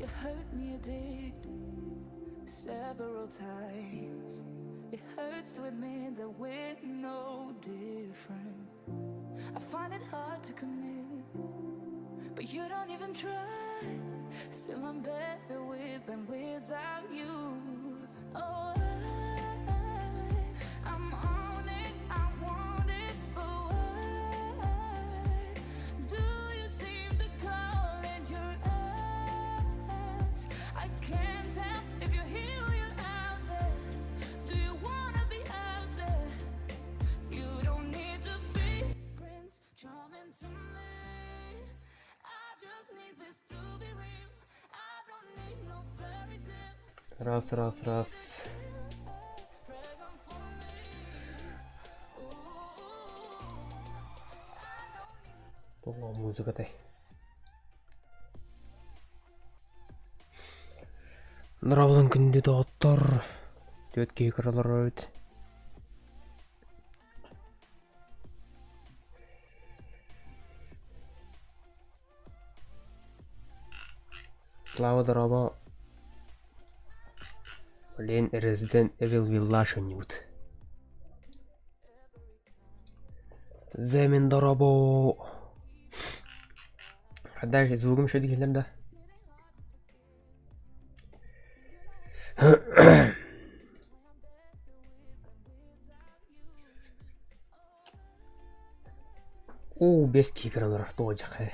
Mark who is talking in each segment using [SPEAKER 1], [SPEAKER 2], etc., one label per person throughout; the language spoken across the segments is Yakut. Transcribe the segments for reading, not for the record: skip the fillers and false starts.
[SPEAKER 1] You hurt me, you did several times. It hurts to admit that we're no different. I find it hard to commit, but you don't even try. Still, I'm better with than without you. Oh, I, I'm on it, I want it, but why do you seem to call it your ex? I can't tell if you're here or you're out there. Do you wanna be out there? You don't need to be Prince Charming to me. I just need this to be real. I don't need no fairy tale.
[SPEAKER 2] Раз, раз, раз.
[SPEAKER 1] Pregnant for me. Ooh, I don't need
[SPEAKER 2] Тоҕо музыкатай. Норабылын күндү доҕоттор. Түөрт киһи көрөлөр эбит. Слава дорообо. Блин, Resident Evil Village оонньуубут. Земин дорообо. Дальше звугум еще дихилер да. Уу, бес киһи кыралар туодьах ээ.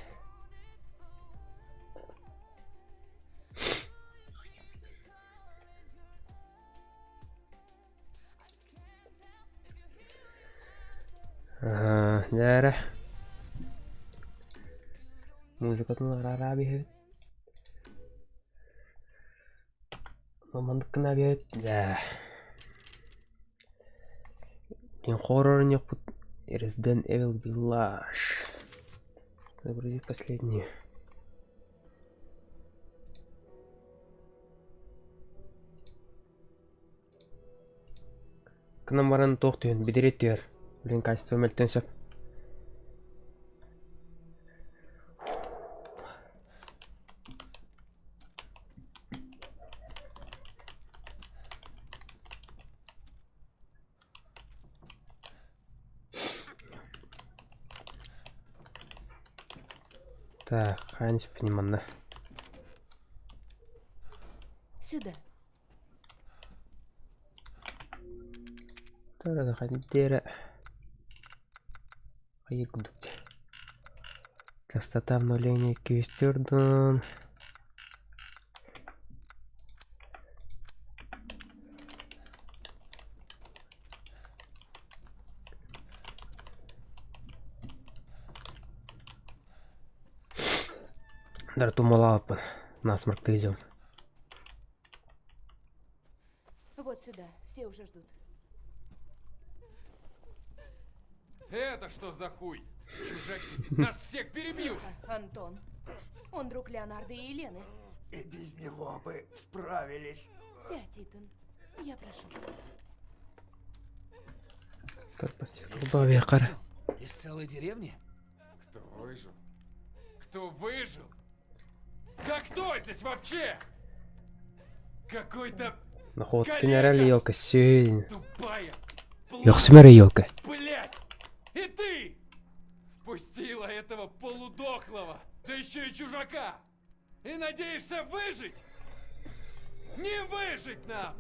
[SPEAKER 2] Аа, дьэ Музыкатын араараа биһэбит. Маннык гына биһэбит. Дьэ. Хоррор ньохпут Resident Evil Village. Загрузить последнюю. Гынан баран туох түһэн бидири түһэр. Блин, качество мөлтөн сөп. Так, хайан испини манна.
[SPEAKER 3] Сюда.
[SPEAKER 2] Тара хайдера. Хайыр курдук Частота обновления квестердон. Дар тумалааппын. Насморк тыйдьон.
[SPEAKER 3] Вот сюда. Все уже ждут.
[SPEAKER 4] Это что за хуй? Чужаки нас всех перебьют!
[SPEAKER 3] Тихо, Антон. Он друг Леонардо и Елены.
[SPEAKER 5] И без него бы справились.
[SPEAKER 3] Сядь, Итан. Я прошу.
[SPEAKER 6] Из целой деревни?
[SPEAKER 4] Кто выжил? Кто выжил? Да кто здесь вообще? Какой-то
[SPEAKER 2] Находкин эрэл елка сүйін.
[SPEAKER 4] тупая
[SPEAKER 2] Йохсүмэр елка.
[SPEAKER 4] Блять! И ты! Впустила этого полудохлого, да еще и чужака! И надеешься выжить? Не выжить нам!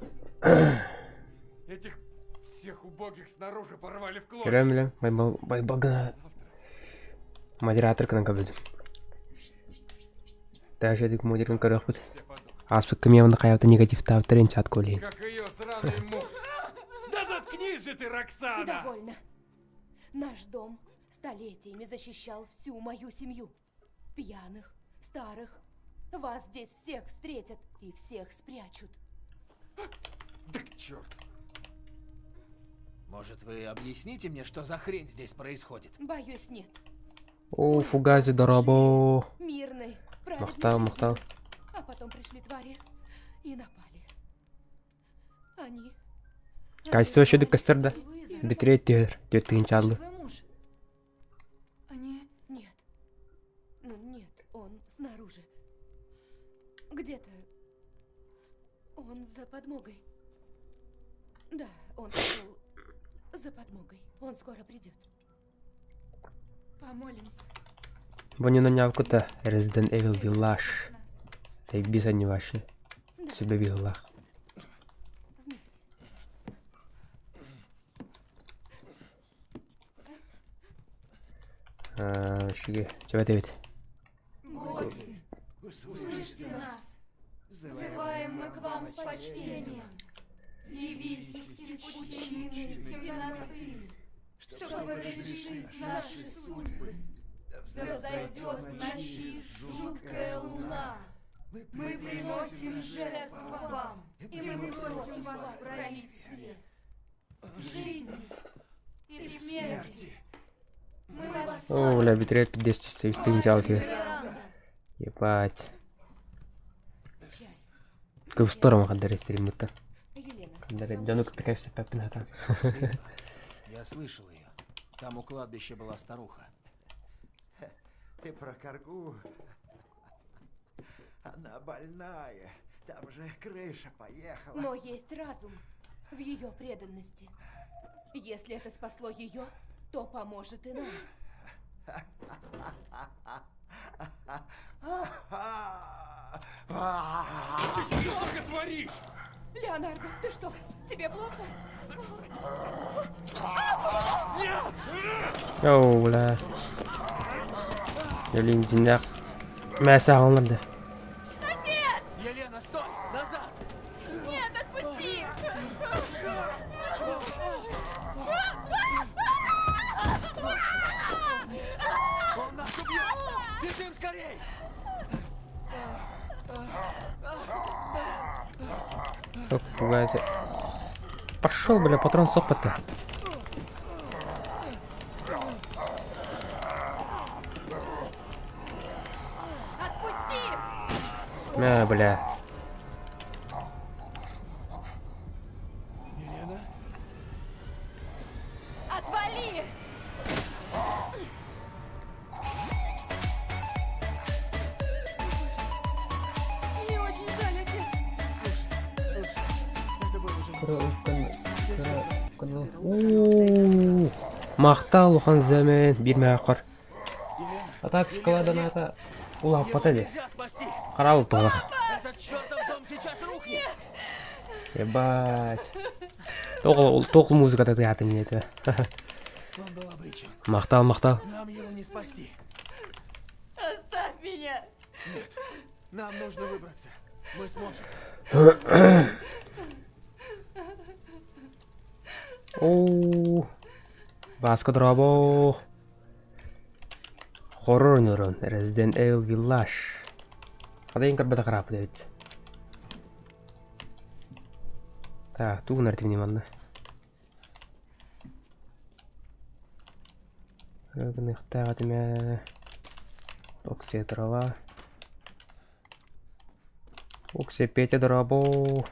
[SPEAKER 4] Этих всех убогих снаружи порвали в клочья.
[SPEAKER 2] Көрөм билем, байбалгына
[SPEAKER 4] Завтра
[SPEAKER 2] модератор кынан көрбүтүм. Даже дик модерин көрөхпүт.
[SPEAKER 4] все подохнут.
[SPEAKER 2] Ааспыкка миэмэ хайабыта негативтаабыттар чат колейн.
[SPEAKER 4] Как ее сраный муж! Да заткнись же ты, Роксана!
[SPEAKER 3] Довольно. Наш дом столетиями защищал всю мою семью. Пьяных, старых. Вас здесь всех встретят и всех спрячут.
[SPEAKER 4] Да к черту!
[SPEAKER 6] Может, вы объясните мне, что за хрень здесь происходит?
[SPEAKER 3] Боюсь, нет.
[SPEAKER 2] Оо, фугази дорообо.
[SPEAKER 3] Мирный, праведный
[SPEAKER 2] Махтал,
[SPEAKER 3] жизнью.
[SPEAKER 2] махтал.
[SPEAKER 3] А потом пришли твари и напали. Они...
[SPEAKER 2] Качество
[SPEAKER 3] они
[SPEAKER 2] еще көстөр да.
[SPEAKER 3] рвали и
[SPEAKER 2] Битрейт түһэр. Түөрт тыһыынча
[SPEAKER 1] Твой муж. Они...
[SPEAKER 3] Нет. Ну нет, он снаружи. Где-то. Он за подмогой. Да, он пошел за подмогой. Он скоро придет.
[SPEAKER 1] Помолимся.
[SPEAKER 2] Бу ньонньообукута Resident Evil Village.
[SPEAKER 1] Избавь нас.
[SPEAKER 2] Сайбис анньываши.
[SPEAKER 3] Да,
[SPEAKER 2] Сүбэ быһыылаах.
[SPEAKER 3] вместе.
[SPEAKER 2] Аа, үчүгэй. Чэбэт эбит.
[SPEAKER 1] Боги,
[SPEAKER 5] Услышьте
[SPEAKER 1] слышьте нас. Взываем мы к вам с почтением. Явитесь из пучины темноты, чтобы разрешить наши судьбы. Да взойдет в ночи жуткая луна. Мы приносим жертву вам, и мы просим вас пролить свет. Жизни и смерти. Мы вас
[SPEAKER 2] Оо, бля, битрейт пиздец түстэ, үстүн дьаалытыгар.
[SPEAKER 1] Веранда.
[SPEAKER 2] Ебать.
[SPEAKER 3] Чай.
[SPEAKER 2] Кыбыстар хандар стриммыта.
[SPEAKER 3] Елена.
[SPEAKER 2] Хандар дьону кытта кэпсэппэппин хатан.
[SPEAKER 6] Видела? Я слышал ее. Там у кладбища была старуха.
[SPEAKER 5] Ты про коргу? Она больная. Там же крыша поехала.
[SPEAKER 3] Но есть разум в ее преданности. Если это спасло ее, то поможет и нам.
[SPEAKER 4] Ты что, сука, творишь?
[SPEAKER 3] Леонардо, ты что? Тебе плохо?
[SPEAKER 2] Оо, бля. Дьэ, дьиҥнээх мээсэ аҕаллар да.
[SPEAKER 1] Отец!
[SPEAKER 6] Елена, стой! Назад!
[SPEAKER 1] Нет, отпусти!
[SPEAKER 6] Он нас убьет! Бежим скорей!
[SPEAKER 2] Ок, пугайся. Пошел, бля, патрон сопота.
[SPEAKER 1] Отпусти!
[SPEAKER 2] Мә, бля.
[SPEAKER 6] Елена?
[SPEAKER 1] Отвали! Мне очень жаль, отец.
[SPEAKER 6] Слушай, слушай, это было уже не
[SPEAKER 2] Уу, Махтал улахан зэмэн биир мээхэр.
[SPEAKER 6] Елена,
[SPEAKER 2] А так шоколаданата
[SPEAKER 6] его
[SPEAKER 2] улааппата дии.
[SPEAKER 6] нельзя спасти!
[SPEAKER 2] Хараабыт туһалаах.
[SPEAKER 6] Этот чертов дом сейчас рухнет!
[SPEAKER 2] Ебать. Тоҕо тоҕо музыката тыаһаата минэ этэ.
[SPEAKER 6] Он был обречен.
[SPEAKER 2] Махтал, махтал.
[SPEAKER 6] Нам его не спасти.
[SPEAKER 1] Оставь меня!
[SPEAKER 6] Нет, нам нужно выбраться. Мы сможем.
[SPEAKER 2] Оо. Бааска дорообо. Хоррор нөрөн Resident Evil Village. Хадайын көрбөтө харааппыт эбит. Так, тугун эртибини манна. Гыныхтаах этимэ. Оксия трава. Оксия Петя дорообо.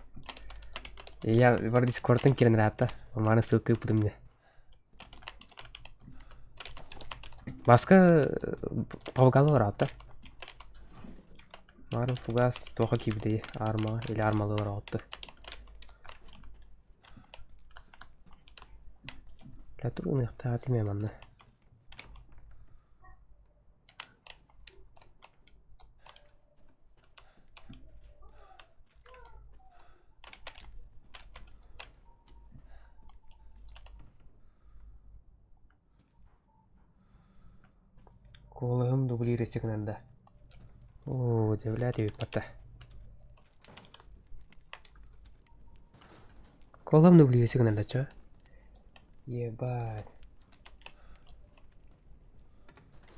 [SPEAKER 2] Я бар дискордтан киирэн ыраатта. Маны ссылка ыыппытым мне. Бааска павгалы ыраатта. Марын фугас туоха киирбитэй армаҕа или армалыы ороҕотто. Бля туругуныахтаах этим ээ манна. Куолаһым дублиир гынан да. Оо, дьэ эбит Куолаһым дублиир гынан да чё? Ебать.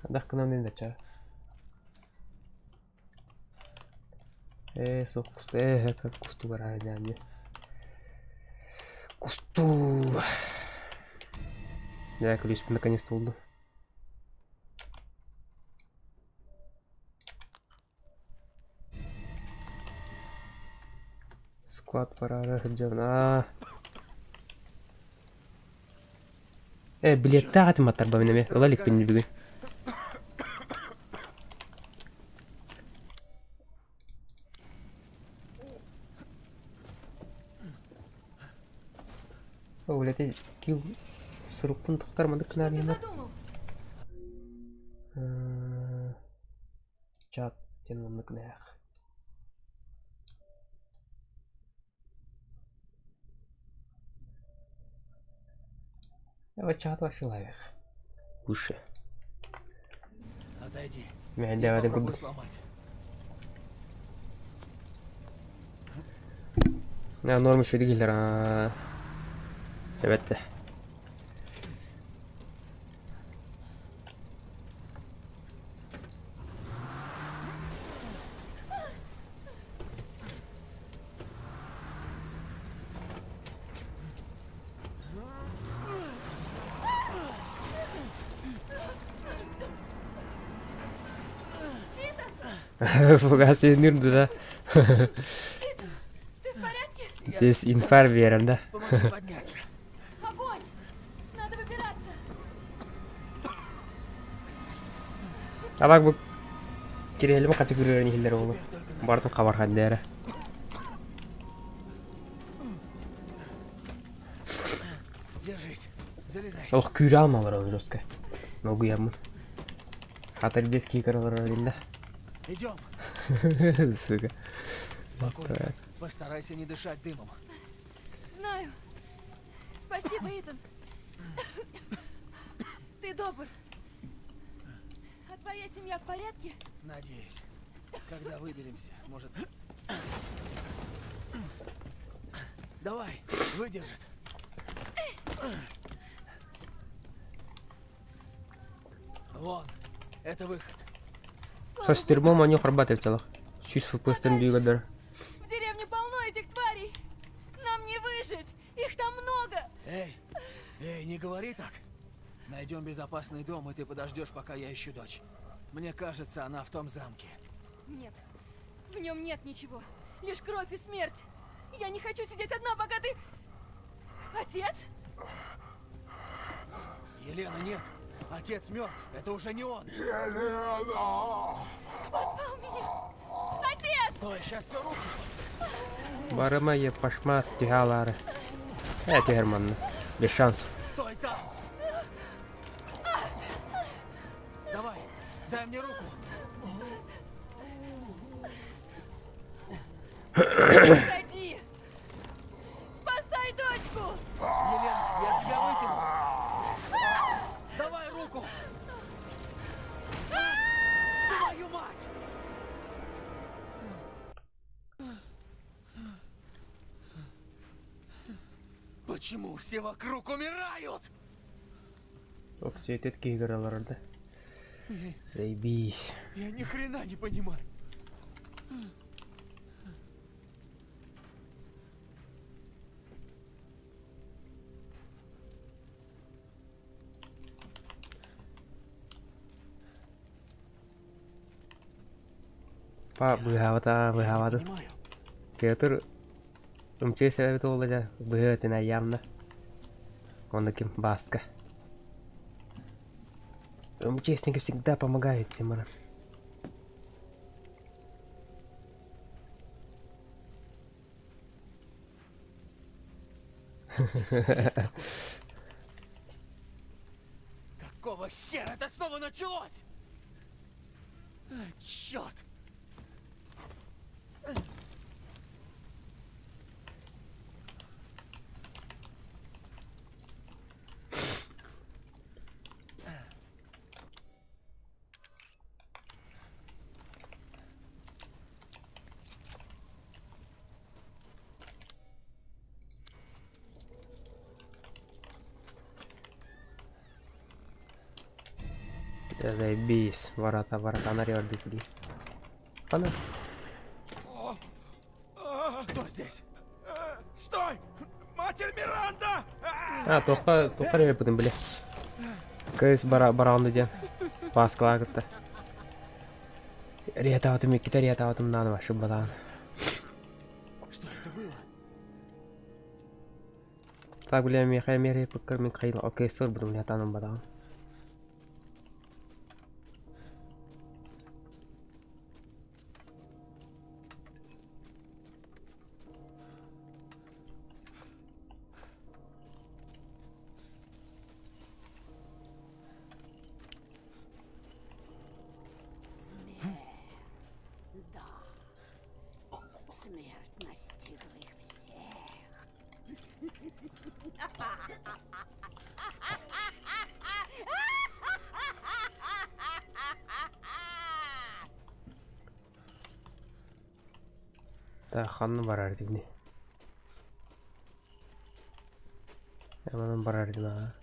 [SPEAKER 2] Хайдах гынан да чё? Ээ, суох кусту, ээ, хөп хөп кусту бараары дьаанньа. Кусту. Дьэ, күлүүспүн наконец-то булдум. Склад бараары сылдьабын. Аа. Ээ, билиэттээх этим аттарбабын эмиэ. Ыла иликпин бүгүн. Скилл сурукпун тохтор маннык
[SPEAKER 3] Что ты
[SPEAKER 2] гынан
[SPEAKER 3] задумал?
[SPEAKER 2] Чат диэн маннык гыныах. Чат вообще лайх. Выше.
[SPEAKER 6] Отойди.
[SPEAKER 2] Мен
[SPEAKER 6] Я
[SPEAKER 2] дэвадын
[SPEAKER 6] попробую
[SPEAKER 2] курдук.
[SPEAKER 6] сломать.
[SPEAKER 2] Норм үчүгэй киллэр Сэбэтте. Фугас үүнүр да.
[SPEAKER 3] Ты в порядке?
[SPEAKER 2] Здесь инфар биэрэн да.
[SPEAKER 6] Помоги подняться.
[SPEAKER 3] Огонь! Надо выбираться!
[SPEAKER 2] Табак бу кириэлим хачы күрөрөн иһиллэр уолу.
[SPEAKER 6] Теперь только на.
[SPEAKER 2] Бартын хабархан дээрэ.
[SPEAKER 6] Держись. Залезай.
[SPEAKER 2] Ох күүрэ алмалар ол жестко. Ногуяммын. Хатар бес киикер олорор да.
[SPEAKER 6] Идем.
[SPEAKER 2] Сука.
[SPEAKER 6] Спокойно.
[SPEAKER 2] Так.
[SPEAKER 6] Постарайся не дышать дымом.
[SPEAKER 3] Знаю. Спасибо, Итан. Ты добр. А твоя семья в порядке?
[SPEAKER 6] Надеюсь. Когда выберемся, может... Давай, выдержит. Вон, это выход.
[SPEAKER 3] Слава
[SPEAKER 2] Со
[SPEAKER 3] богу.
[SPEAKER 2] стербом они хорбатып телах. Сүүс фпстен бүйгөдөр.
[SPEAKER 3] В деревне полно этих тварей. Нам не выжить. Их там много.
[SPEAKER 6] Эй, эй, не говори так. Найдем безопасный дом, и ты подождешь, пока я ищу дочь. Мне кажется, она в том замке.
[SPEAKER 3] Нет, в нем нет ничего. Лишь кровь и смерть. Я не хочу сидеть одна, пока ты... Отец?
[SPEAKER 6] Елена, нет. Отец мертв. Это уже не он.
[SPEAKER 3] Позвал меня. Отец!
[SPEAKER 6] Стой, сейчас все рухнет.
[SPEAKER 2] Барыма епашма тихалары. Э, тихерманны. Без шансов.
[SPEAKER 6] Стой там! Давай, дай мне руку.
[SPEAKER 3] Уходи! Спасай дочку!
[SPEAKER 6] Елена, я тебя вытяну. Давай руку. Твою мать! Почему все вокруг умирают?
[SPEAKER 2] Оксиетет киһигэр олорор да. Заебись.
[SPEAKER 6] Я ни хрена не понимаю.
[SPEAKER 2] Па быһаабата
[SPEAKER 6] Я не
[SPEAKER 2] быһаабата.
[SPEAKER 6] понимаю.
[SPEAKER 2] Петр МЧС эбит уола дьэ быһыы этинэ явно. Онно ким Баска. МЧСники всегда помогают Тимура.
[SPEAKER 6] Какого хера это снова началось? Черт!
[SPEAKER 2] Дьэ заебись. Ворота, ворота нарёрдик дии. Ана.
[SPEAKER 6] Кто здесь?
[SPEAKER 4] Стой! Матерь Миранда!
[SPEAKER 2] А, туохха туохха эрэ бутун били. Кыыс бара бараҕын диэн. Паскалаа кытта. Риэтаабытым иккитэ риэтаабытым наана шыббатаҕын.
[SPEAKER 6] Что это было?
[SPEAKER 2] Так, бля, миэхэ эмиэ пыккар мин хайла окей сыр бутум лятаным батаҕын. Так, ханна барар этибиний? Манан барар этим аа.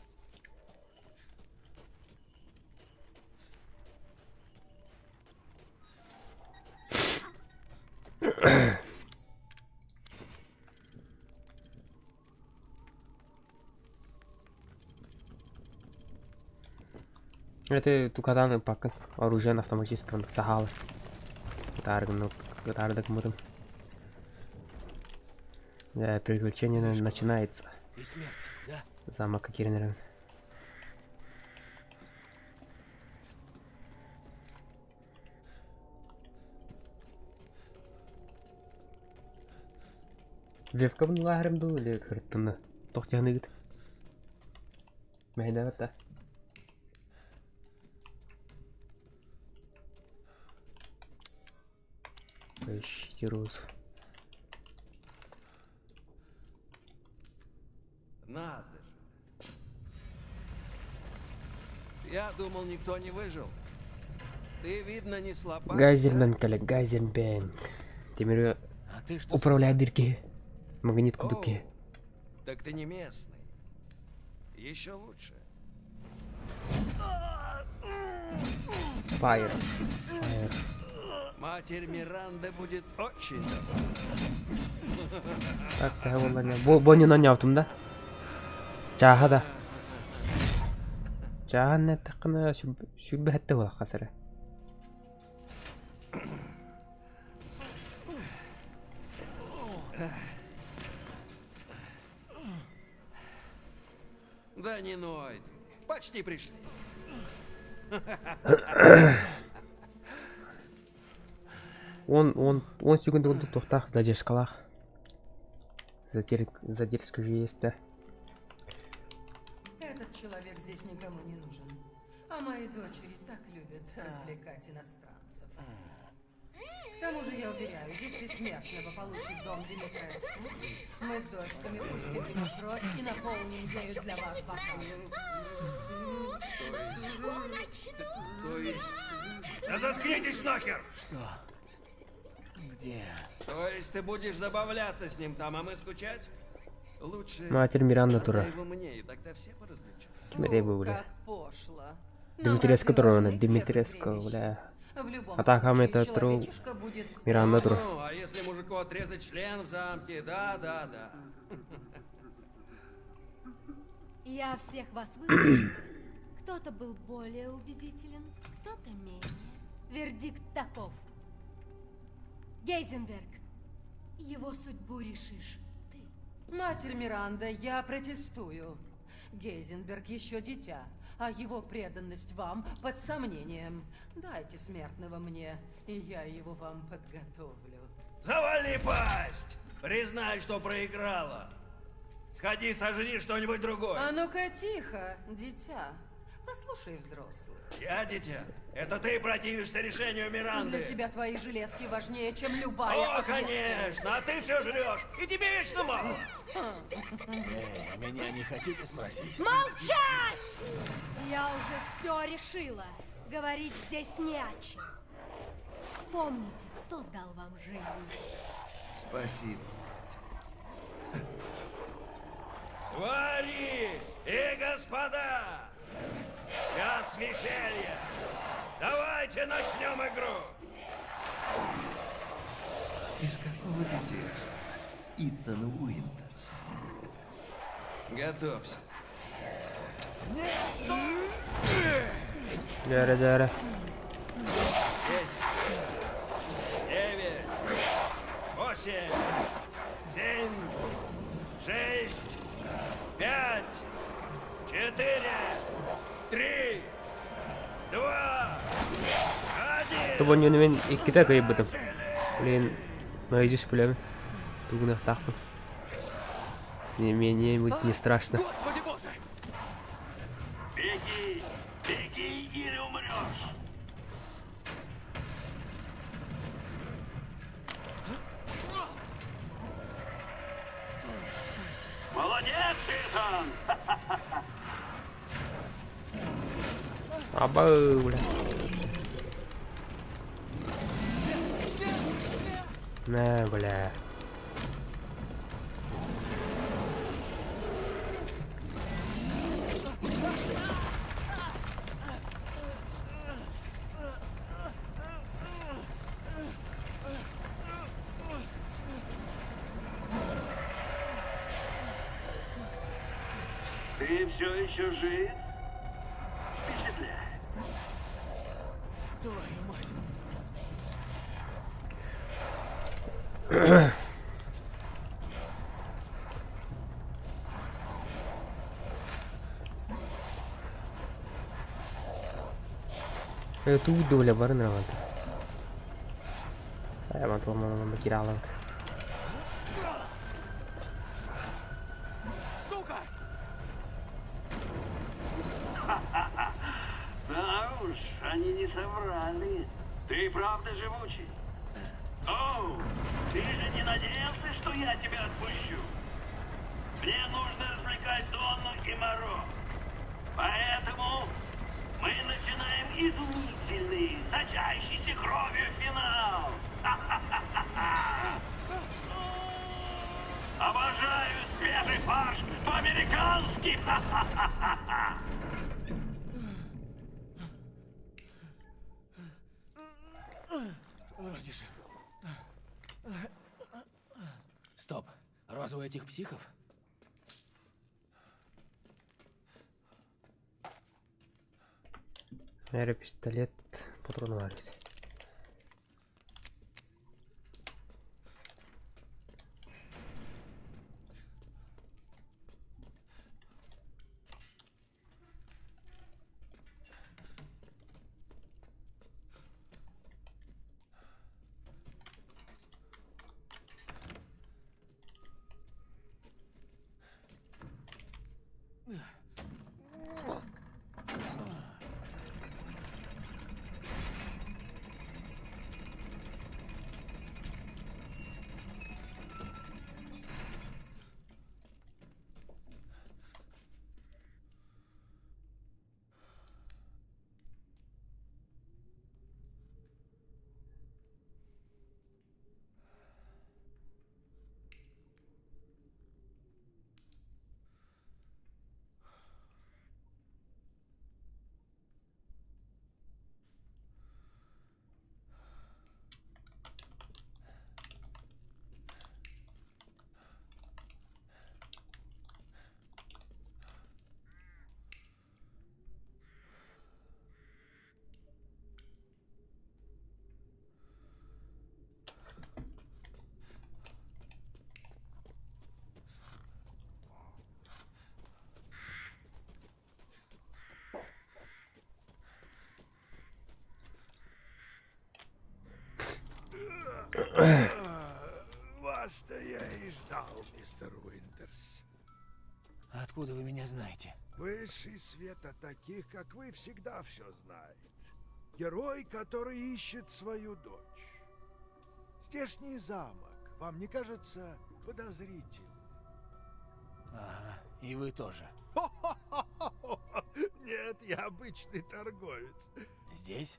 [SPEAKER 2] Это тукадан ыппаккын. Оружие автоматически оннук сахаалы. Ытааргын ытаардык мутум. Да, приключение начинается.
[SPEAKER 6] И смерть, да?
[SPEAKER 2] Замок киирэн Вебкабын улааһарым дуу или кырыттынна? Туох дьаһаныгыт? Мэһэйдээбэт да? Поищите розу.
[SPEAKER 7] Надо же. Я думал, никто не выжил. Ты, видно, не слабак.
[SPEAKER 2] Гайзермен кэлэ, Гайзербенг. Тимири
[SPEAKER 6] А ты что?
[SPEAKER 2] управляет киһи. Магнит курдук
[SPEAKER 7] Оу,
[SPEAKER 2] киһи.
[SPEAKER 7] Так ты не местный. Еще лучше.
[SPEAKER 2] Fire. Fire.
[SPEAKER 7] Матерь Миранда будет очень довольна.
[SPEAKER 2] Так, төһө буолла ня? Бу бу ньонньообутум да? Чааһа да? Чааһын эттэххинэ сүүрбэһэттэ буолуохха сэрэ.
[SPEAKER 7] Да не ной ты. Почти пришли.
[SPEAKER 2] Он, он, он секунду туохтаах задержкалаах. Задержка же есть, да?
[SPEAKER 8] Этот человек здесь никому не нужен. А мои дочери так любят развлекать иностранцев. К тому же, я уверяю, если смертного получит дом Димитреску, мы с дочками пустим ему кровь и наполним ею для вас бокалы.
[SPEAKER 7] То есть...
[SPEAKER 4] Да заткнитесь нахер!
[SPEAKER 6] Что? Где?
[SPEAKER 7] То есть ты будешь забавляться с ним там, а мы скучать? Лучше
[SPEAKER 2] Матерь Миранда тура.
[SPEAKER 7] отдай его мне, и тогда все поразвлечутся.
[SPEAKER 2] Ким
[SPEAKER 8] Фу,
[SPEAKER 2] бля.
[SPEAKER 8] как пошло. Нам
[SPEAKER 2] Дмитреско
[SPEAKER 8] разве
[SPEAKER 2] турона,
[SPEAKER 8] важны хлеб и
[SPEAKER 2] Дмитреско,
[SPEAKER 8] зрелище?
[SPEAKER 2] бля.
[SPEAKER 8] В любом
[SPEAKER 2] А так, а мы
[SPEAKER 8] случае,
[SPEAKER 2] это тру-
[SPEAKER 8] человечишка будет
[SPEAKER 2] Миранда тура.
[SPEAKER 7] Ну, а если мужику отрезать член в замке, да, да, да.
[SPEAKER 1] Я всех вас выслушала. Кто-то был более убедителен, кто-то менее. Вердикт таков. Гейзенберг, его судьбу решишь ты.
[SPEAKER 8] Матерь Миранда, я протестую. Гейзенберг еще дитя, а его преданность вам под сомнением. Дайте смертного мне, и я его вам подготовлю.
[SPEAKER 7] Завали пасть! Признай, что проиграла. Сходи, сожри что-нибудь другое.
[SPEAKER 8] А ну-ка тихо, дитя. Послушай взрослых.
[SPEAKER 7] Я дитя. Это ты противишься решению Миранды.
[SPEAKER 8] Для тебя твои железки важнее, чем любая
[SPEAKER 7] О, конечно! А ты все жрешь, и тебе вечно мало.
[SPEAKER 6] Эй, а меня не хотите спросить?
[SPEAKER 1] Молчать! Я уже все решила. Говорить здесь не о чем. Помните, кто дал вам жизнь.
[SPEAKER 7] Спасибо, мать. Твари и господа! Час веселья! Давайте начнем игру! Из какого ты теста? Итан Уинтерс. Готовься.
[SPEAKER 2] Дьээрэ дьээрэ.
[SPEAKER 7] 10, 9, 8, 7, 6, 5, 4, 3, 2, 1.
[SPEAKER 2] Тобонньону мин иккитэ кыайбытым. Блин, наизусть билэбин. Тугунахтаахпын. Не, мне будет не страшно.
[SPEAKER 6] Господи боже!
[SPEAKER 7] Беги, беги или умрешь. Молодец, Итан!
[SPEAKER 2] Аба, бля. Мэ, бля.
[SPEAKER 7] Ты все еще жив? Впечатляет.
[SPEAKER 6] Твою мать!
[SPEAKER 2] Тугу да барын раванта. Кираалабыт.
[SPEAKER 6] Сука!
[SPEAKER 7] Да уж, они не соврали. Ты правда живучий. Оу, ты же не надеялся, что я тебя отпущу? Мне нужно развлекать Донну и Моро. Поэтому мы начинаем изумительный, сочащийся кровью финал. Обожаю свежий фарш по-американски.
[SPEAKER 6] Вроде жив. Стоп. Роза у этих психов?
[SPEAKER 2] Эрэ пистолет патрон баар эбит.
[SPEAKER 9] Вас-то я и ждал, мистер Уинтерс.
[SPEAKER 6] Откуда вы меня знаете?
[SPEAKER 9] Высший свет о таких, как вы, всегда все знает. Герой, который ищет свою дочь. Здешний замок вам не кажется подозрительным?
[SPEAKER 6] Ага, и вы тоже.
[SPEAKER 9] Нет, я обычный торговец.
[SPEAKER 6] Здесь?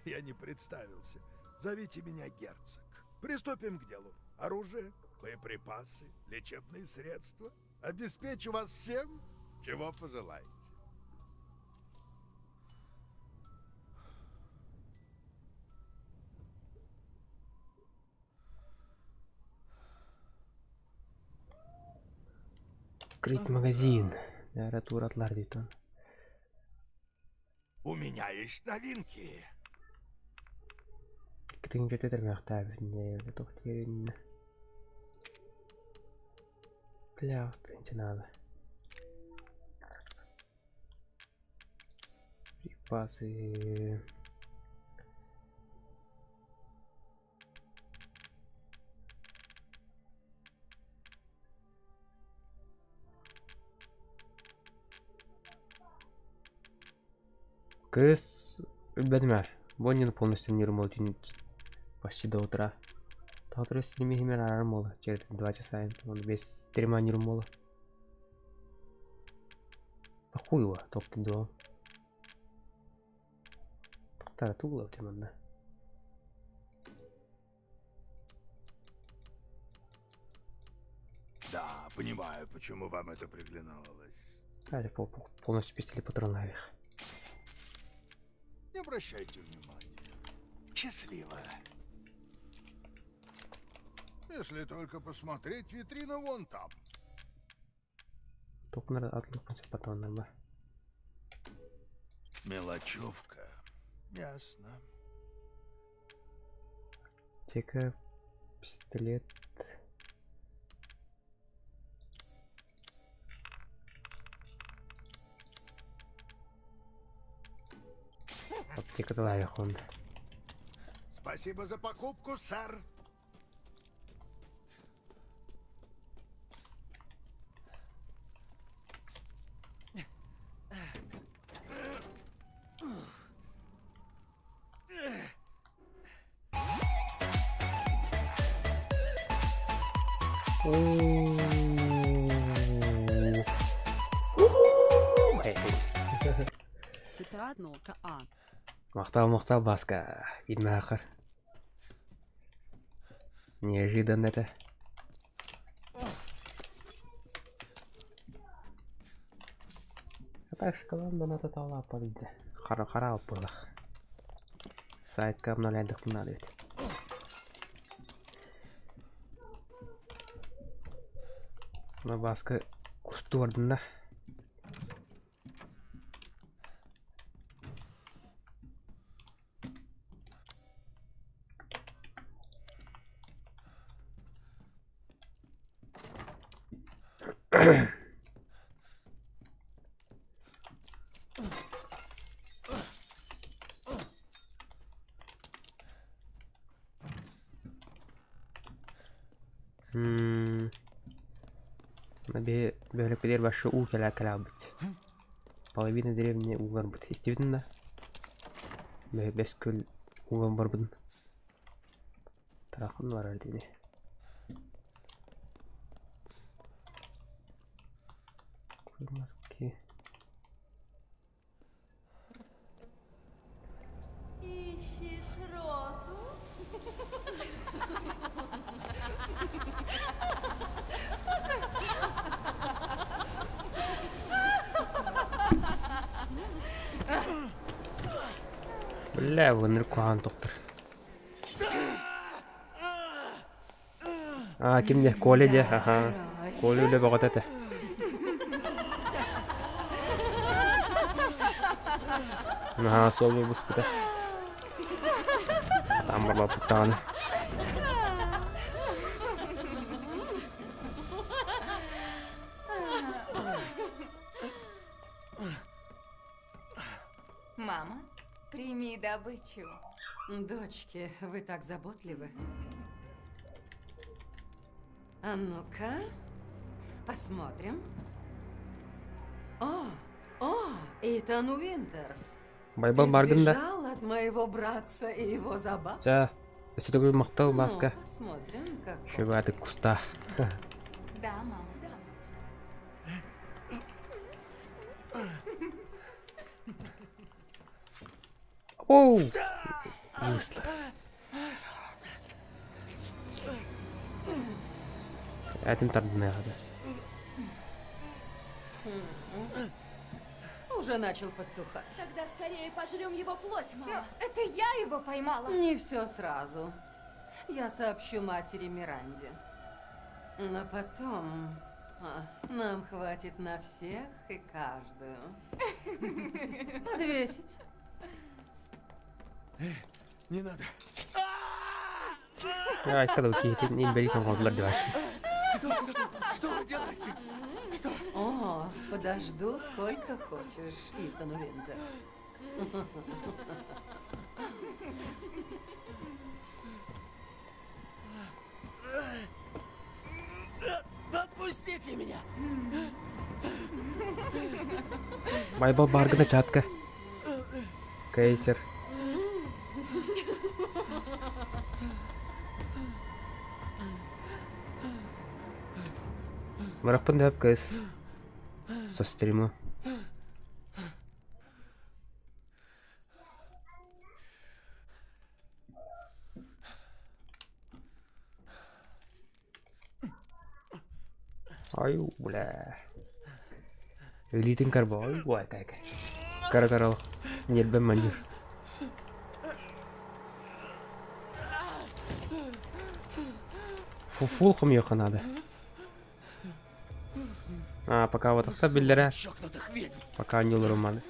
[SPEAKER 9] Я не представился. Зовите меня герцог. Приступим к делу. Оружие, боеприпасы, лечебные средства. Обеспечу вас всем, чего пожелаете.
[SPEAKER 2] Открыть магазин. Наверное, туратлар дейді он.
[SPEAKER 9] У меня есть новинки.
[SPEAKER 2] Бля, надо. Припасы. Кыс өлбөтүм ээ. Боннин полностью не румал почти до утра. До утра с ними армола. Через 2 часа он весь стрима не румола. Да хуй его, толкин Тахтара тугла манна.
[SPEAKER 9] понимаю, почему вам это приглянулось.
[SPEAKER 2] Полностью пистолет патронов.
[SPEAKER 9] Не обращайте внимания. Счастливо. Если только посмотреть витрину вон там.
[SPEAKER 2] Токнар атлык патроннар бар.
[SPEAKER 9] Мелочевка. Ясно.
[SPEAKER 2] Тека пистолет. Аптека лайхон.
[SPEAKER 9] Спасибо за покупку, сэр.
[SPEAKER 2] Махтал, махтал, Баска. Видмахар. Неожиданно это. А так шоколад доната тала падыйды. Хара хара алып буолах. Сайтка обновлять надо ведь. На Баска кустуордuna. Бөһүлэкпитигэр башы уу кэлэ кэлээбит. Половина деревни уу барбыт. Истибитин да? Бэс күл ууга барбытын. Тарахын барар дии. Курмаски.
[SPEAKER 3] Ищешь розу?
[SPEAKER 2] Бля, выныр куһаҕан доктор. А, ким де? Коля де, аха. Коля үлэ бөҕөтө этэ. Наһаа суол буспута. Там барбаппыттаҕына.
[SPEAKER 10] Мама, прими добычу.
[SPEAKER 8] Дочки, вы так заботливы. А ну-ка, посмотрим. О, о, Итан Уинтерс.
[SPEAKER 2] Байбал
[SPEAKER 8] Ты
[SPEAKER 2] бардым да.
[SPEAKER 8] сбежал от моего братца и его забав?
[SPEAKER 2] Ча, өссө төгүл махтал
[SPEAKER 8] Ну,
[SPEAKER 2] Баска.
[SPEAKER 8] посмотрим, как.
[SPEAKER 2] Шөбәті куста.
[SPEAKER 10] Да, мама.
[SPEAKER 3] Да.
[SPEAKER 2] Оу! Высло. Этим тардынайҕа
[SPEAKER 8] Уже начал подтухать.
[SPEAKER 3] Тогда скорее пожрем его плоть,
[SPEAKER 10] Но
[SPEAKER 3] мама.
[SPEAKER 10] это я его поймала.
[SPEAKER 8] Не все сразу. Я сообщу матери Миранде. Но потом нам хватит на всех и каждую. Подвесить.
[SPEAKER 6] Не надо.
[SPEAKER 2] Ай, когда киһитин инбэлиит оҥордулар дебаш.
[SPEAKER 6] Что, что, что вы делаете? Что?
[SPEAKER 8] О, подожду сколько хочешь, Итан Уинтерс.
[SPEAKER 6] Отпустите меня!
[SPEAKER 2] Байбал баргына чатка. Кейсер. Мараппын да кыз. Со стрима. Ай, бля. Илиитин карбой, ой, кай кай. Кара карал. Ньиэрбэм манньыр. Фуфул хомуйуохха наада. А, пока вот тахса биллэрэ.
[SPEAKER 6] Чокнутых ведьм!
[SPEAKER 2] Пока не олоруманы.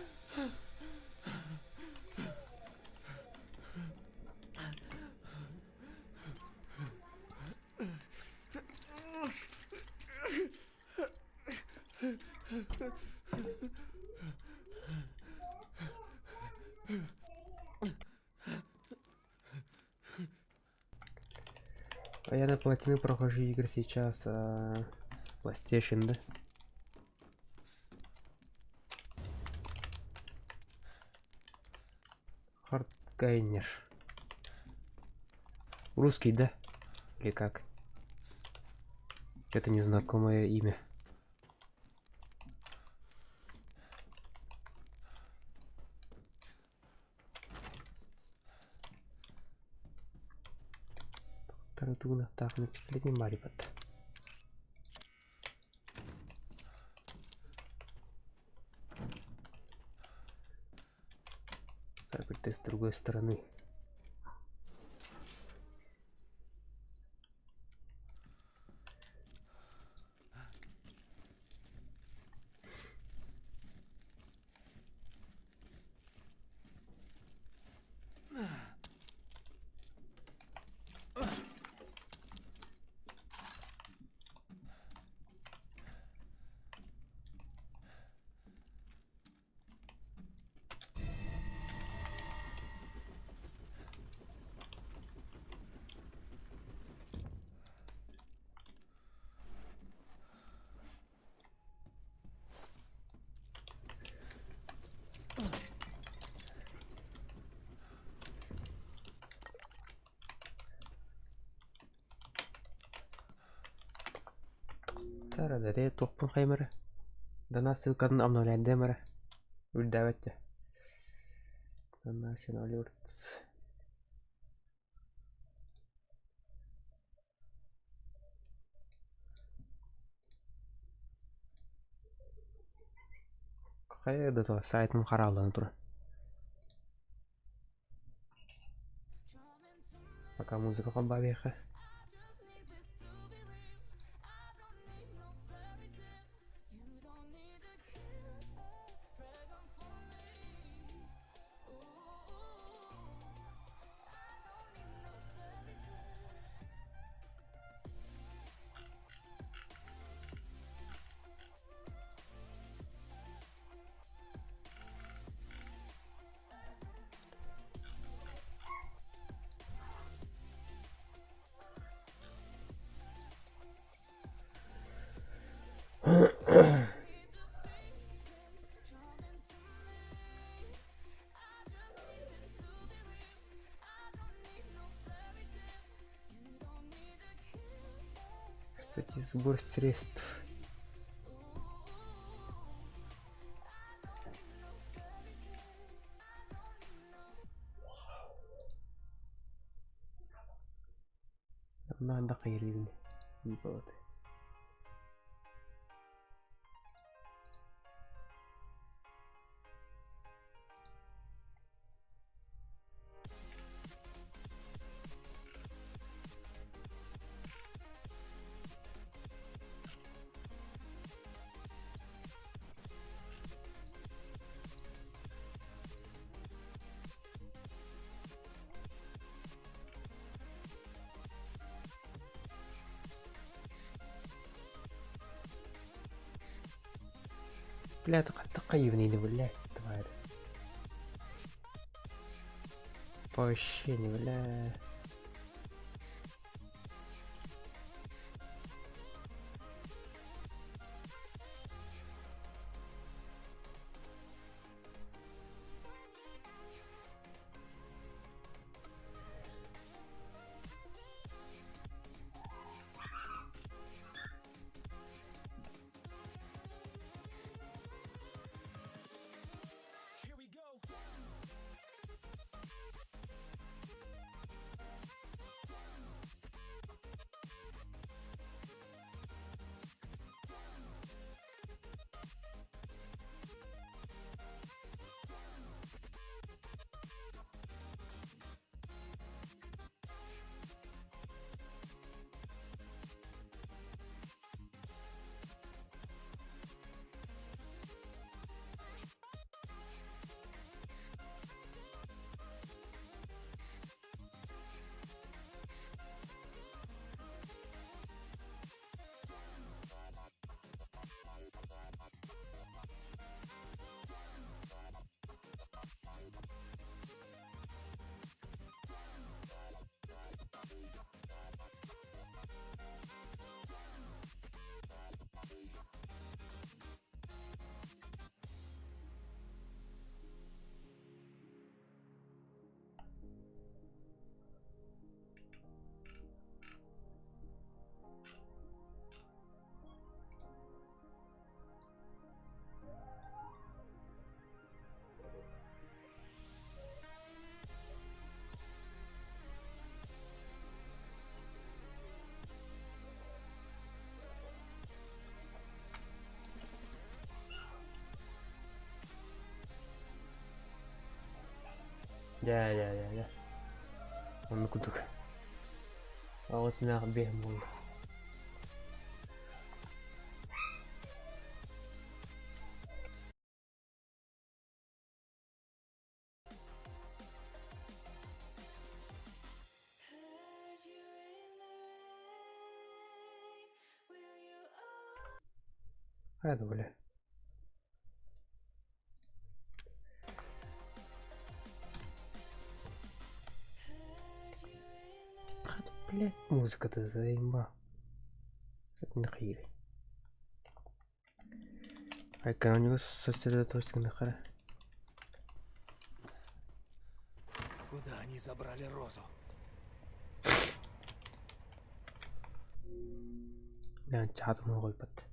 [SPEAKER 2] А я на платину прохожу игры сейчас, а... PlayStation, да? Хардгайнер. Русский, да? Или как? Это незнакомое имя. Таратугунахтаах пистолетин баарыйбат. Заперты с другой стороны. Тара туохпун хаймара. Дана ссылкатын обновляйдем эрэ. Үрдээбэт дьэ. Donation alerts. Хайа да сайтым харааллан турар. Пока музыка холбаабиэхэ. Кстати, сбор средств. Надо хайрин. Вот. Бля, тыкайыбын бля, тварь. Вообще не, бля. Дьэ дьэ дьэ дьэ. Оннук курдук. Оҕус мэх биэһим буолла. Хайа да бля. Блядь, музыка-то заимба. Это нахуй. Айка, у него сосредоточен нахера.
[SPEAKER 6] Куда они забрали Розу?
[SPEAKER 2] Бля, чатым оҕуйбат.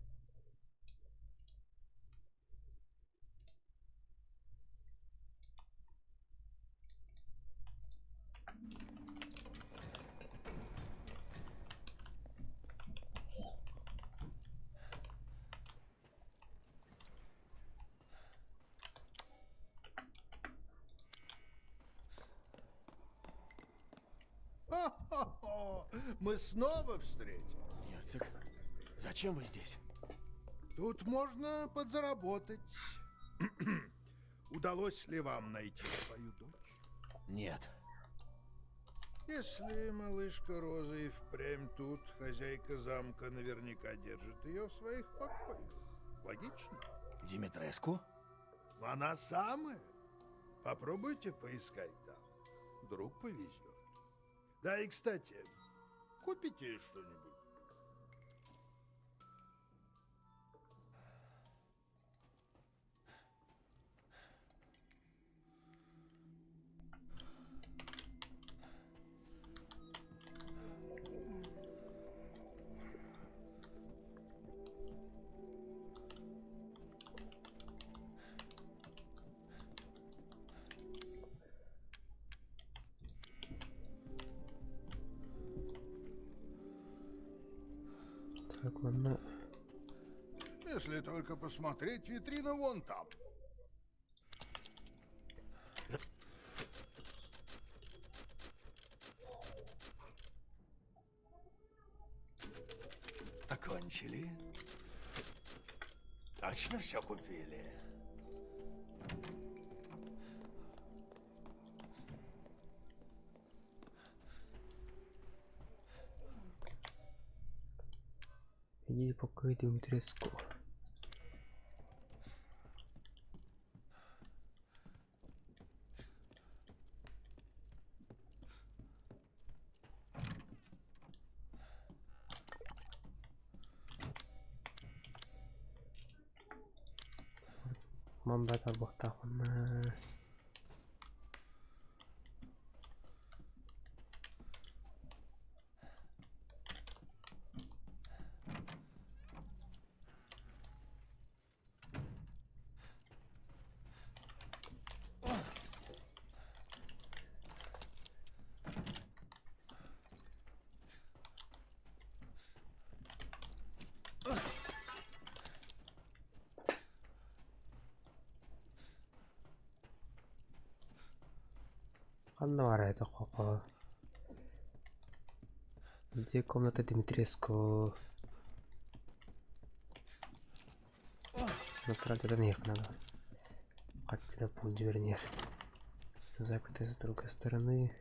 [SPEAKER 9] Хо-хо-хо! Мы снова встретились.
[SPEAKER 6] Герцог, зачем вы здесь?
[SPEAKER 9] Тут можно подзаработать. Удалось ли вам найти свою дочь?
[SPEAKER 6] Нет.
[SPEAKER 9] Если малышка Роза и впрямь тут, хозяйка замка наверняка держит ее в своих покоях. Логично?
[SPEAKER 6] Димитреску?
[SPEAKER 9] Она самая. Попробуйте поискать там. Вдруг повезет. Да и, кстати, купите что-нибудь.
[SPEAKER 2] Так, манна
[SPEAKER 9] Если только посмотреть витрину вон там.
[SPEAKER 5] Окончили? Точно все купили?
[SPEAKER 2] Иди покой Дмитреску. Мамба тарбахтаахпына. Ханна баарай тоххоххо. Где комната Дмитреску? Натратить их надо. Отсюда полдвернер. Заперто с другой стороны.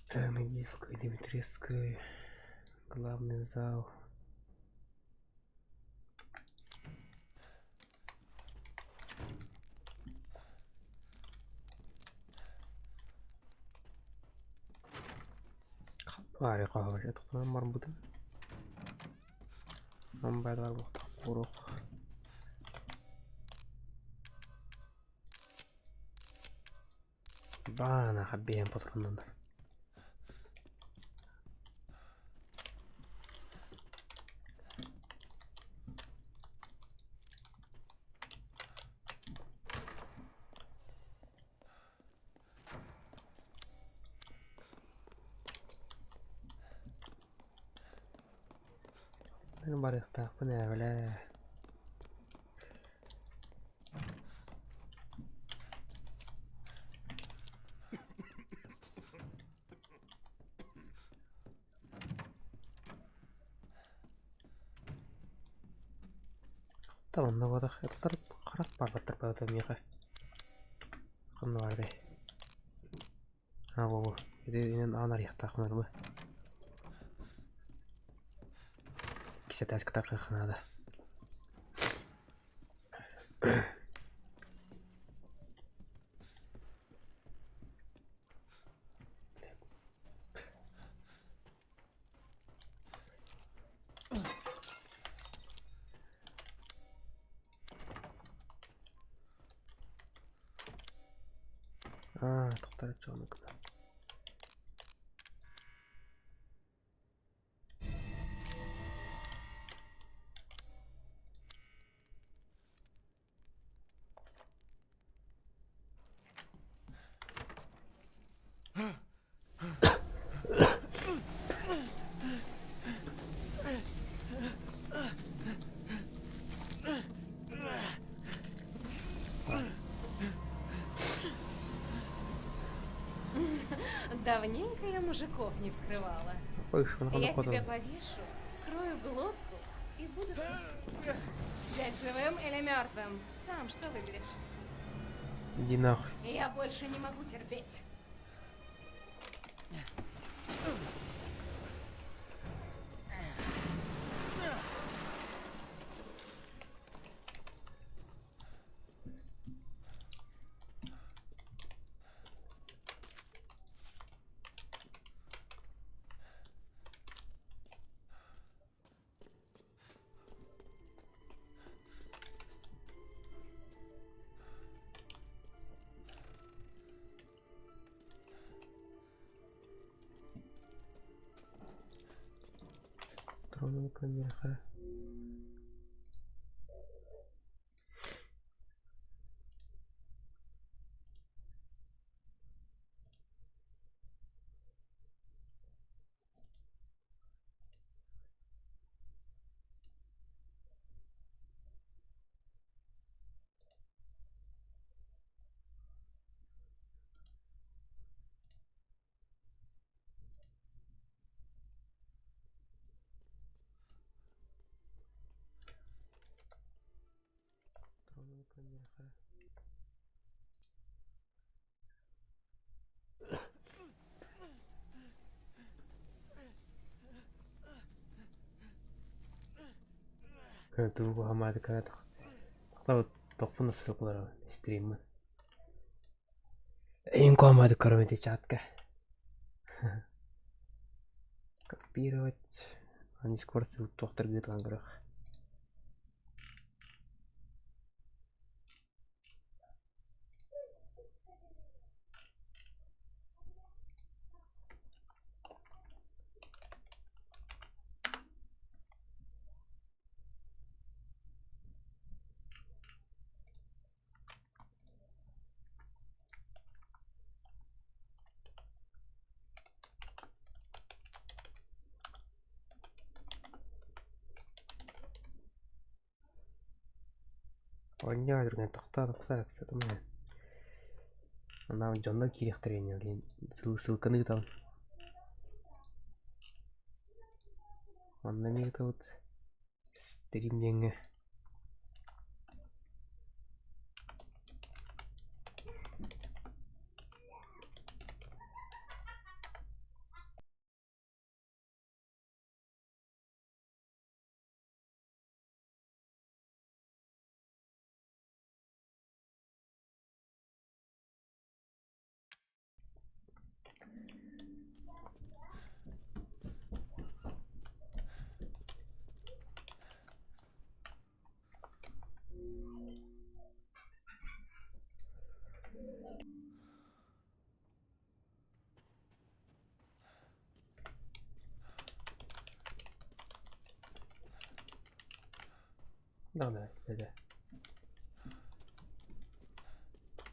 [SPEAKER 2] Так, Надеевка, Дмитриевская, главный зал. Баары хаһар тохтоон барбытым. Амбайдалар буохтах Баана хаббиэн патроннанар. Мин барыахтаахпын ээ, бля. Онно буотах харах барбаттар баҕата миэхэ. Ханна баарый? Аа буолуо. Ити инэн аан арыйахтаахпын арба. Кисэтээскэ тарҕыахха наада. Аа, тоқтар чону гына.
[SPEAKER 8] Давненько я мужиков не вскрывала.
[SPEAKER 2] Ой,
[SPEAKER 10] Я тебя повешу, вскрою глотку и буду смотреть. Взять живым или мертвым? Сам что выберешь?
[SPEAKER 2] Иди нахуй.
[SPEAKER 10] Я больше не могу терпеть.
[SPEAKER 2] Тронула камера. Тронула камера. Тугу хамаады кара тохпун ссылкалара стриммын. Эйин куамады көрөмөтө чатка. Копировать. А Дискорд туохтар гытган көрөх. Оонньоо түргэн тохтоо тохтоо сатамай. Анаа дьонно киириэхтэрэ ини блин ссылканы ыытабын. Манна эмиэ ыытабыт стрим диэҥҥэ. Да, да, да.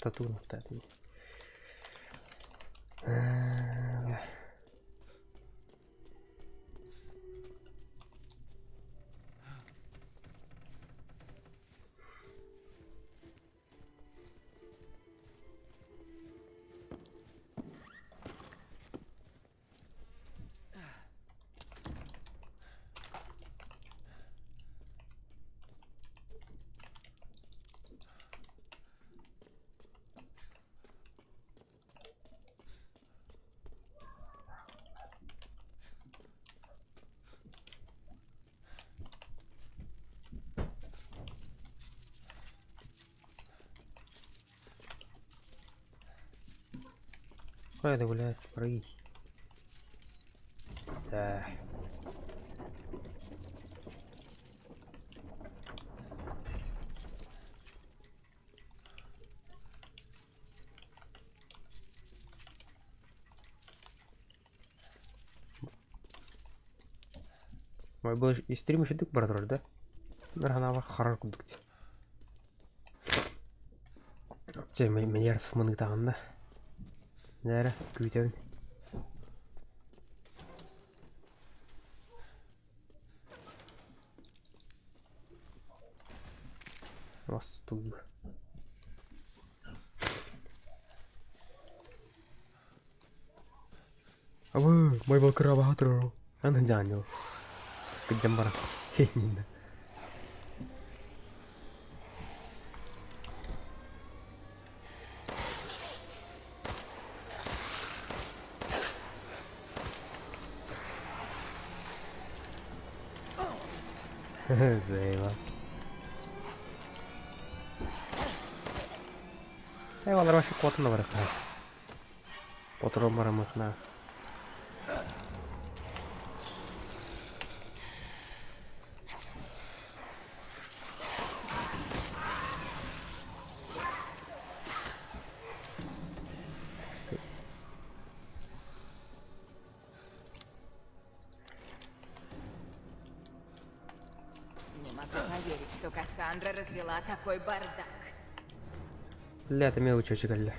[SPEAKER 2] Тату тату. Куда блядь, прыгай. Да. Был и стрим еще дык бар да? Нарханава харар курдук дии. Чэ, миллиард мыныктаҕына. Нээрэ, күүтэбин. Мосту. Абы, мой балкыра турар. Аны жаанньыл. Кыдьан баран. Хейнинна. Зейла. Eyvallah вообще куотун барыхтаа. Оторон бараммытына.
[SPEAKER 11] Не могу поверить, что Кассандра развела такой бардак.
[SPEAKER 2] Бля, это мелочь кэллэ.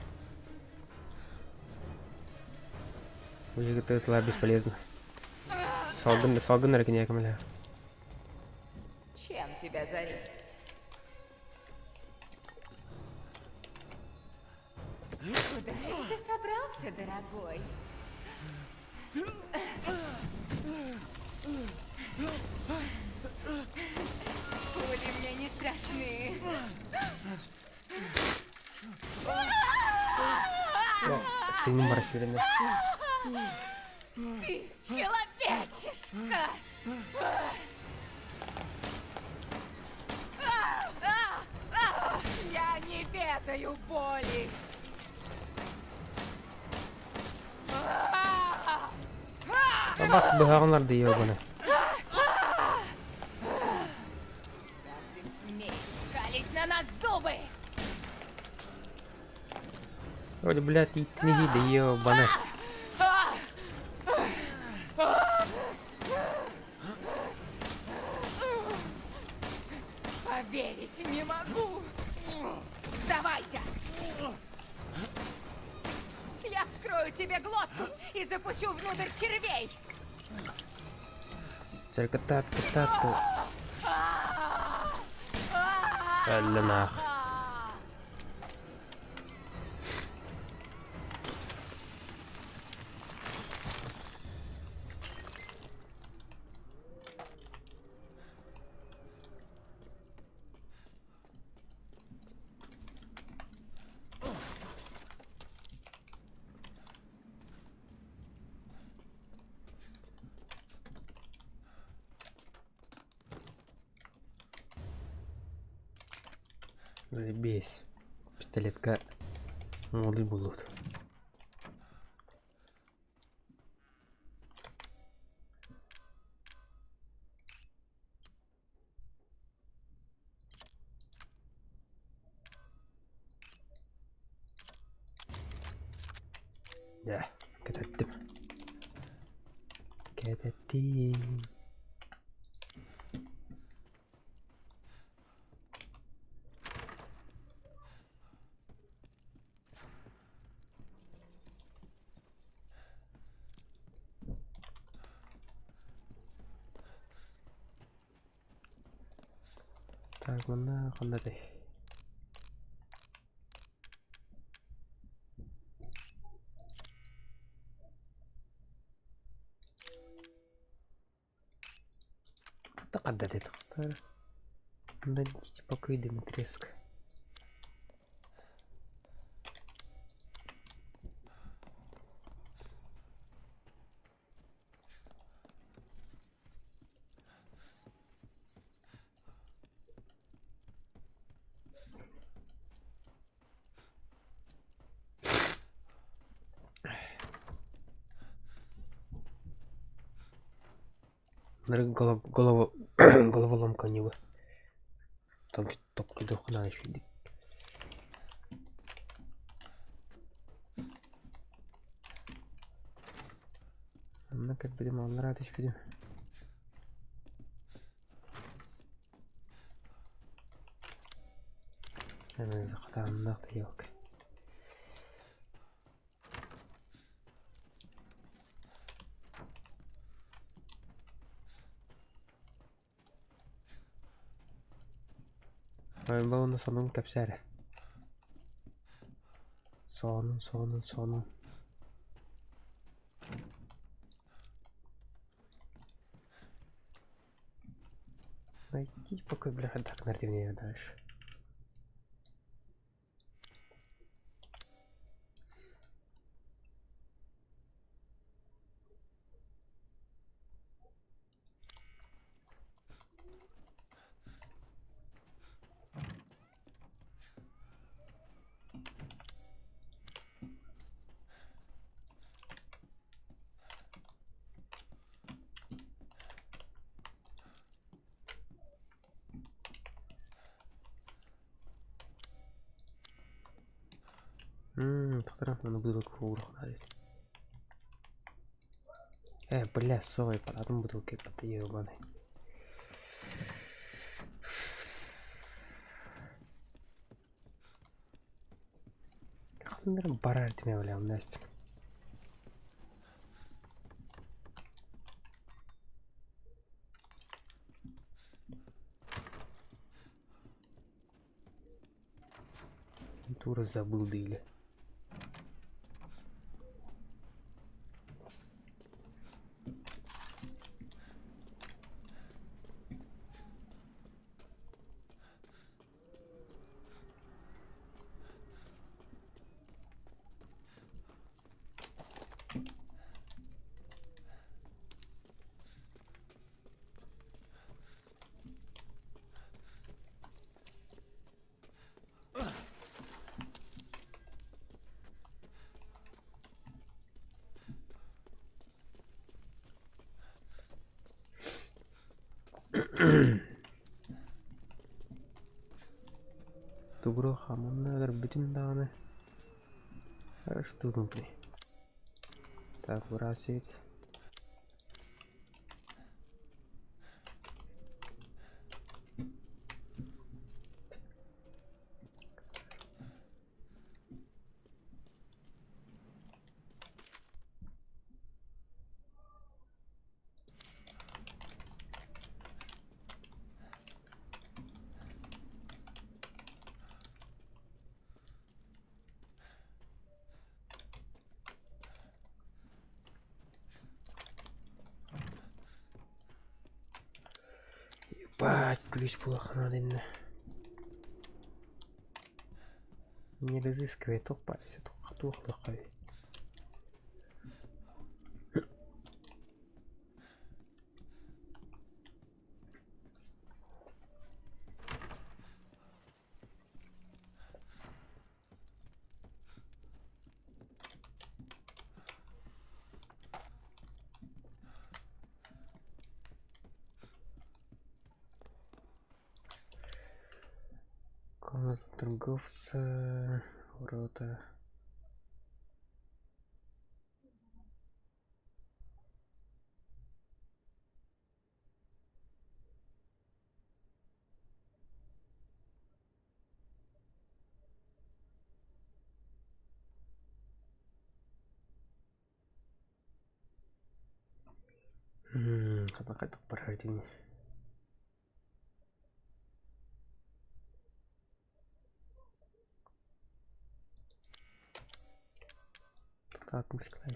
[SPEAKER 2] Уйгытыытла бесполезно. Салгын, салгын эрэ киниэхэ көмөлөһөр.
[SPEAKER 11] Чем тебя зарезать? Куда это ты собрался, дорогой? Пули мне не страшны.
[SPEAKER 2] Синим бар сүүрэнэ.
[SPEAKER 11] Ты человечишка! Я не ведаю боли!
[SPEAKER 2] Бас быһаҕын арды ёбаны.
[SPEAKER 11] Как ты смеешь скалить на нас зубы?
[SPEAKER 2] Вроде, блядь, иттини да ёбаны.
[SPEAKER 11] Поверить не могу! Сдавайся! Я вскрою тебе глотку и запущу внутрь червей!
[SPEAKER 2] Кытаат, кытаат. Өллөнах. Заебись. Пистолетка молодые будут. Дьэ, кэтэттим. Кэтэттим. Так, манна ханнатай? Тақаддат Найдите покой Дмитреск. Голова головоломка у него. Токкидохуна үчүгэйдик. Онно кэлбитим, аллараа түспүтүм. Хатааннаах да елка. Уонна сонун кэпсээ эрэ. Сонун, сонун, сонун. Найти пока, бляха, так, наверное, дальше. Фотографияны бутылка уурахтаах Э, бля, сой, атын бутылка ебаный. Барар этим бля, Настя. Тура забыл или. Тугура хаманна бүтүн даҕаны что внутри. Так, выбрасывать. Ебать, ключ плохо надо. Не разыскивай, толпайся, тухлахай. Комната торговца, ворота. Хата барар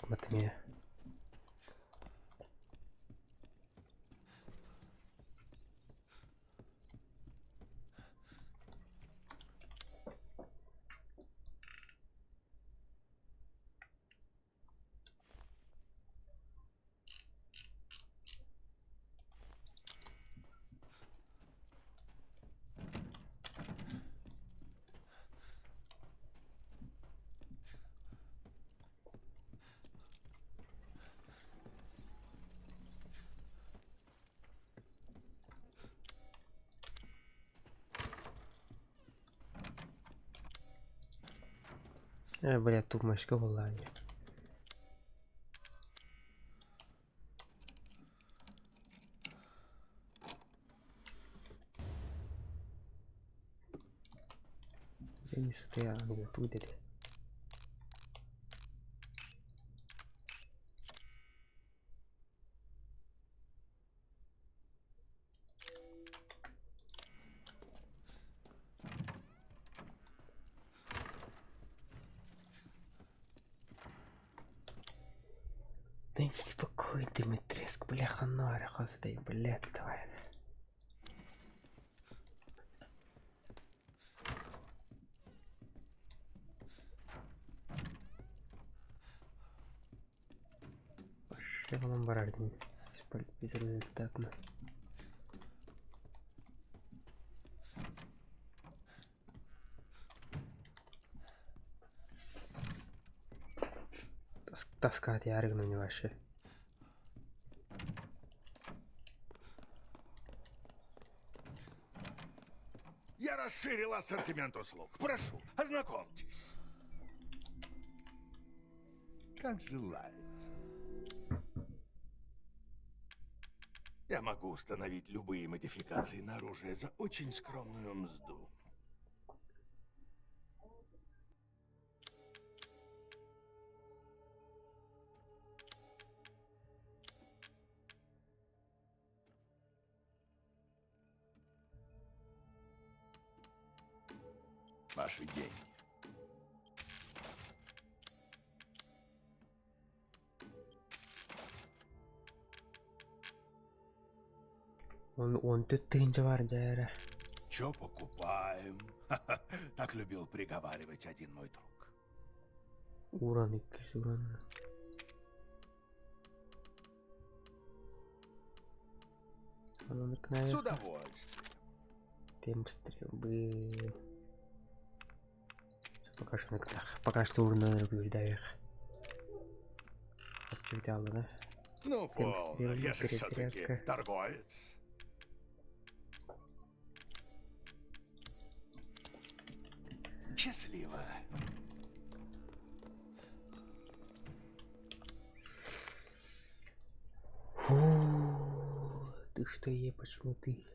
[SPEAKER 2] Матмия. Э, блядь, тумачка буоллаа дии. Сытыйаҕын тугу диэтэ? Да не спокой, Дмитреск, бляха, наря, стай, блядь, давай. Пошли барар дии. Безрезультатно. Тоска ярыгна не вообще.
[SPEAKER 9] Я расширил ассортимент услуг. Прошу, ознакомьтесь. Как желаете. Я могу установить любые модификации на оружие за очень скромную мзду. Ваши деньги.
[SPEAKER 2] Он, он тыһыынча баар дьэ
[SPEAKER 9] Чё покупаем? Так любил приговаривать один мой друг.
[SPEAKER 2] Уран иккис уран.
[SPEAKER 9] С удовольствием.
[SPEAKER 2] Темп стрельбы. Пока что пока что урна күүрдээх. да?
[SPEAKER 9] Ну, полно, я же все-таки торговец. Счастливо.
[SPEAKER 2] Фу, ты что, е, почему ты?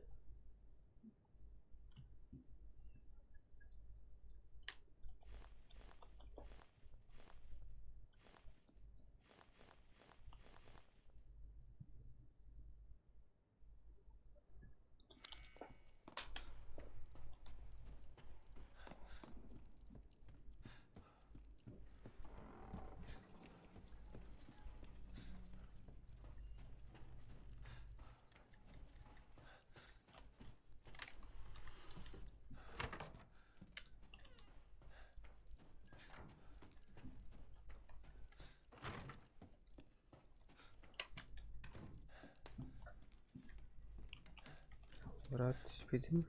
[SPEAKER 2] Брат, түспедим.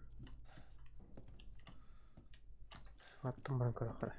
[SPEAKER 2] Аттым баран көрө.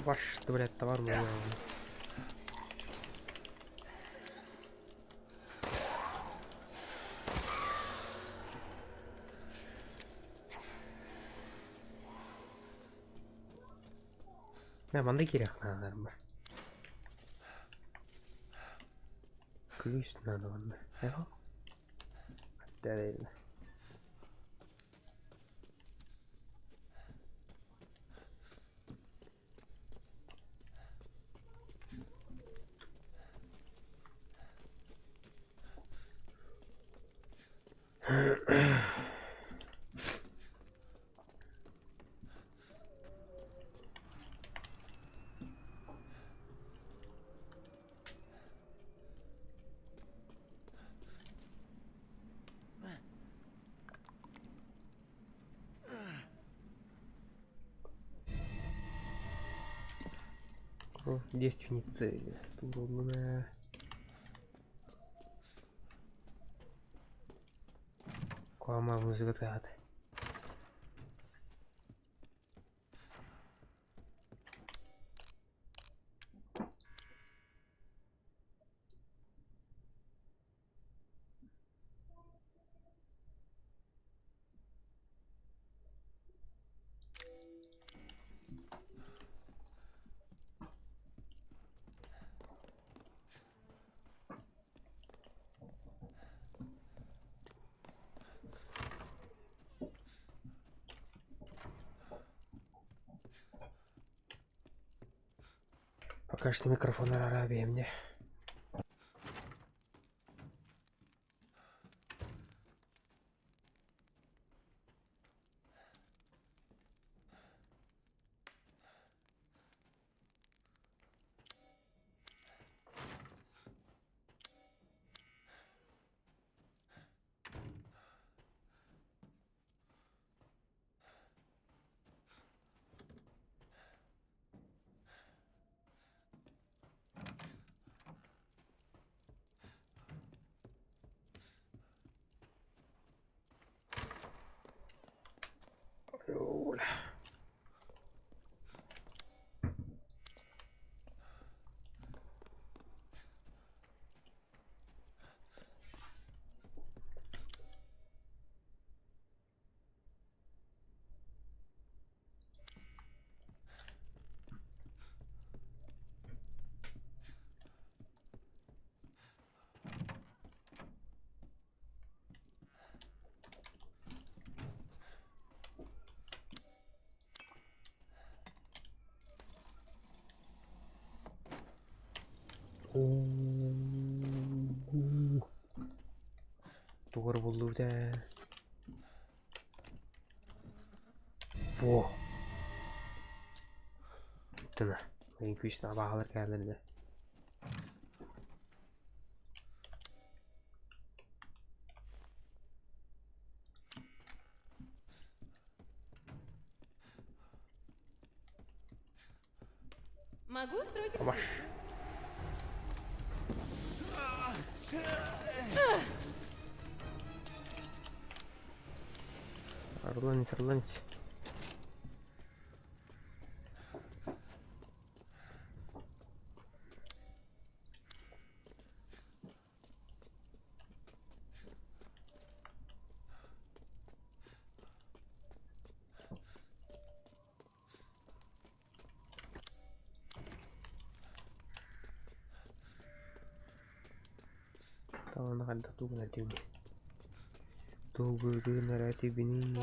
[SPEAKER 2] Ваш, блядь, товар мой. Мэ манна киириэх наада Ключ надо манна. Эхо. Кровь девственницы. Удобно. Куама музыка Пока что микрофон Арабии мне. Оля. Тугар буллубут ээ. Во. Тына. Мин күүсүн абааһылар кээллэринэ.
[SPEAKER 10] Могу устроить
[SPEAKER 2] Ваш.
[SPEAKER 10] экскурсию.
[SPEAKER 2] Орланец, орланец. Таҕына хайдах тугун этибиний? Тугун эрэ этибиний?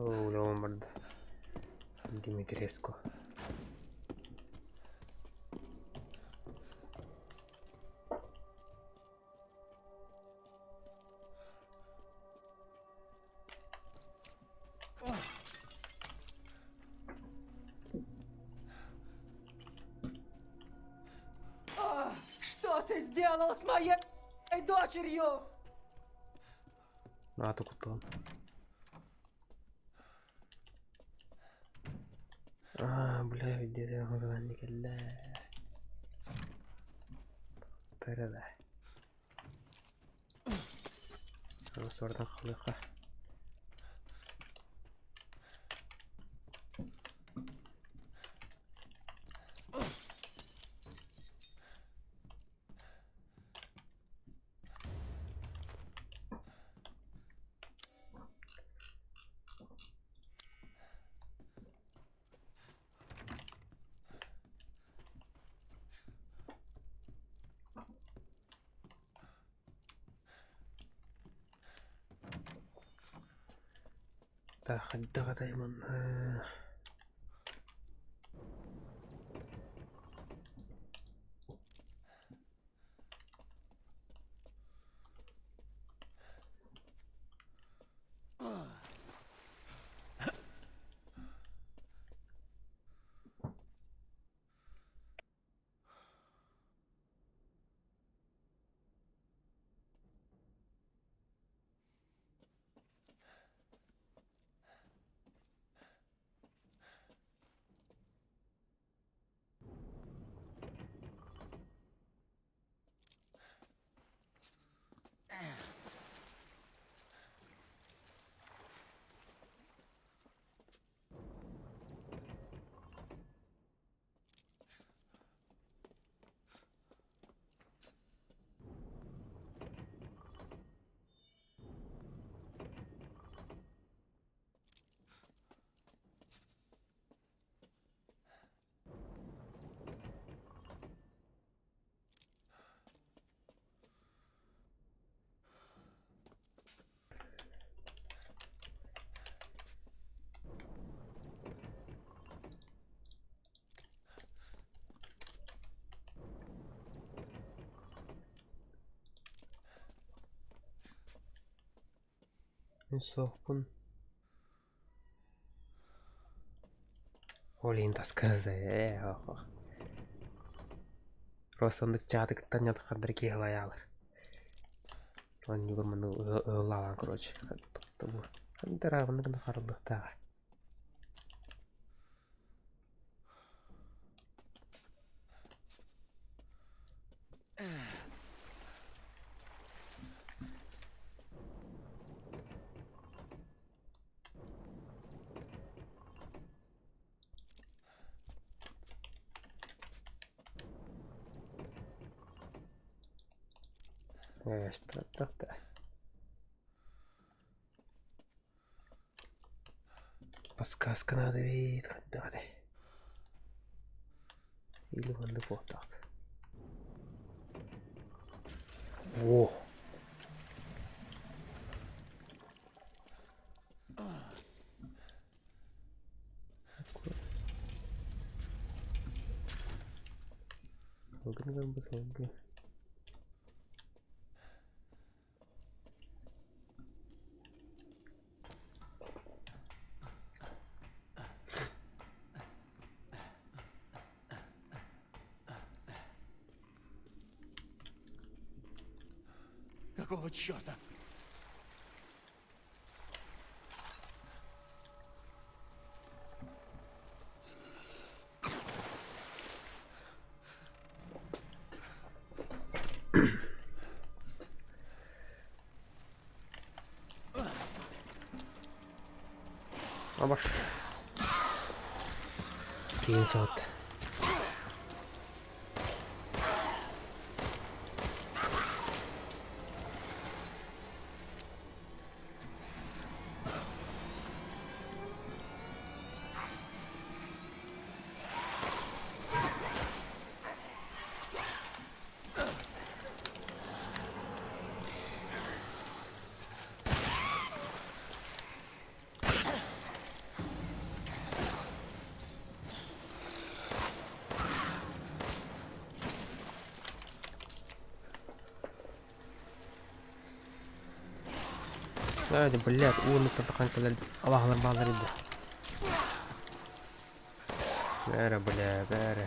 [SPEAKER 2] Оо, Ломбард. Димитреску.
[SPEAKER 8] ты сделал с моей дочерью?
[SPEAKER 2] Аата кутталым. Аа, бля, где-то кэллэ. Тырыда. Сордан халыха. Так, хайдах этэй манна? Мин суохпун. Ол иһин таска ээ ох Просто оннук чаатыктан ньатаххардары киһи лайаалар. Оннугар манна ыаллаалаан короче. Хандараабынна гына хараллыахтааҕа. Э, Подсказка надо эбит, хайдаҕый Или маннык буолтаҕыт. Во! Салгын бу салгын.
[SPEAKER 6] Какого черта?
[SPEAKER 2] Абаш. Кейін соғытты. Ай, блядь, ууну тартахан кэлэр алаһалар бааллар edi. Бээрэ, бля, бээрэ.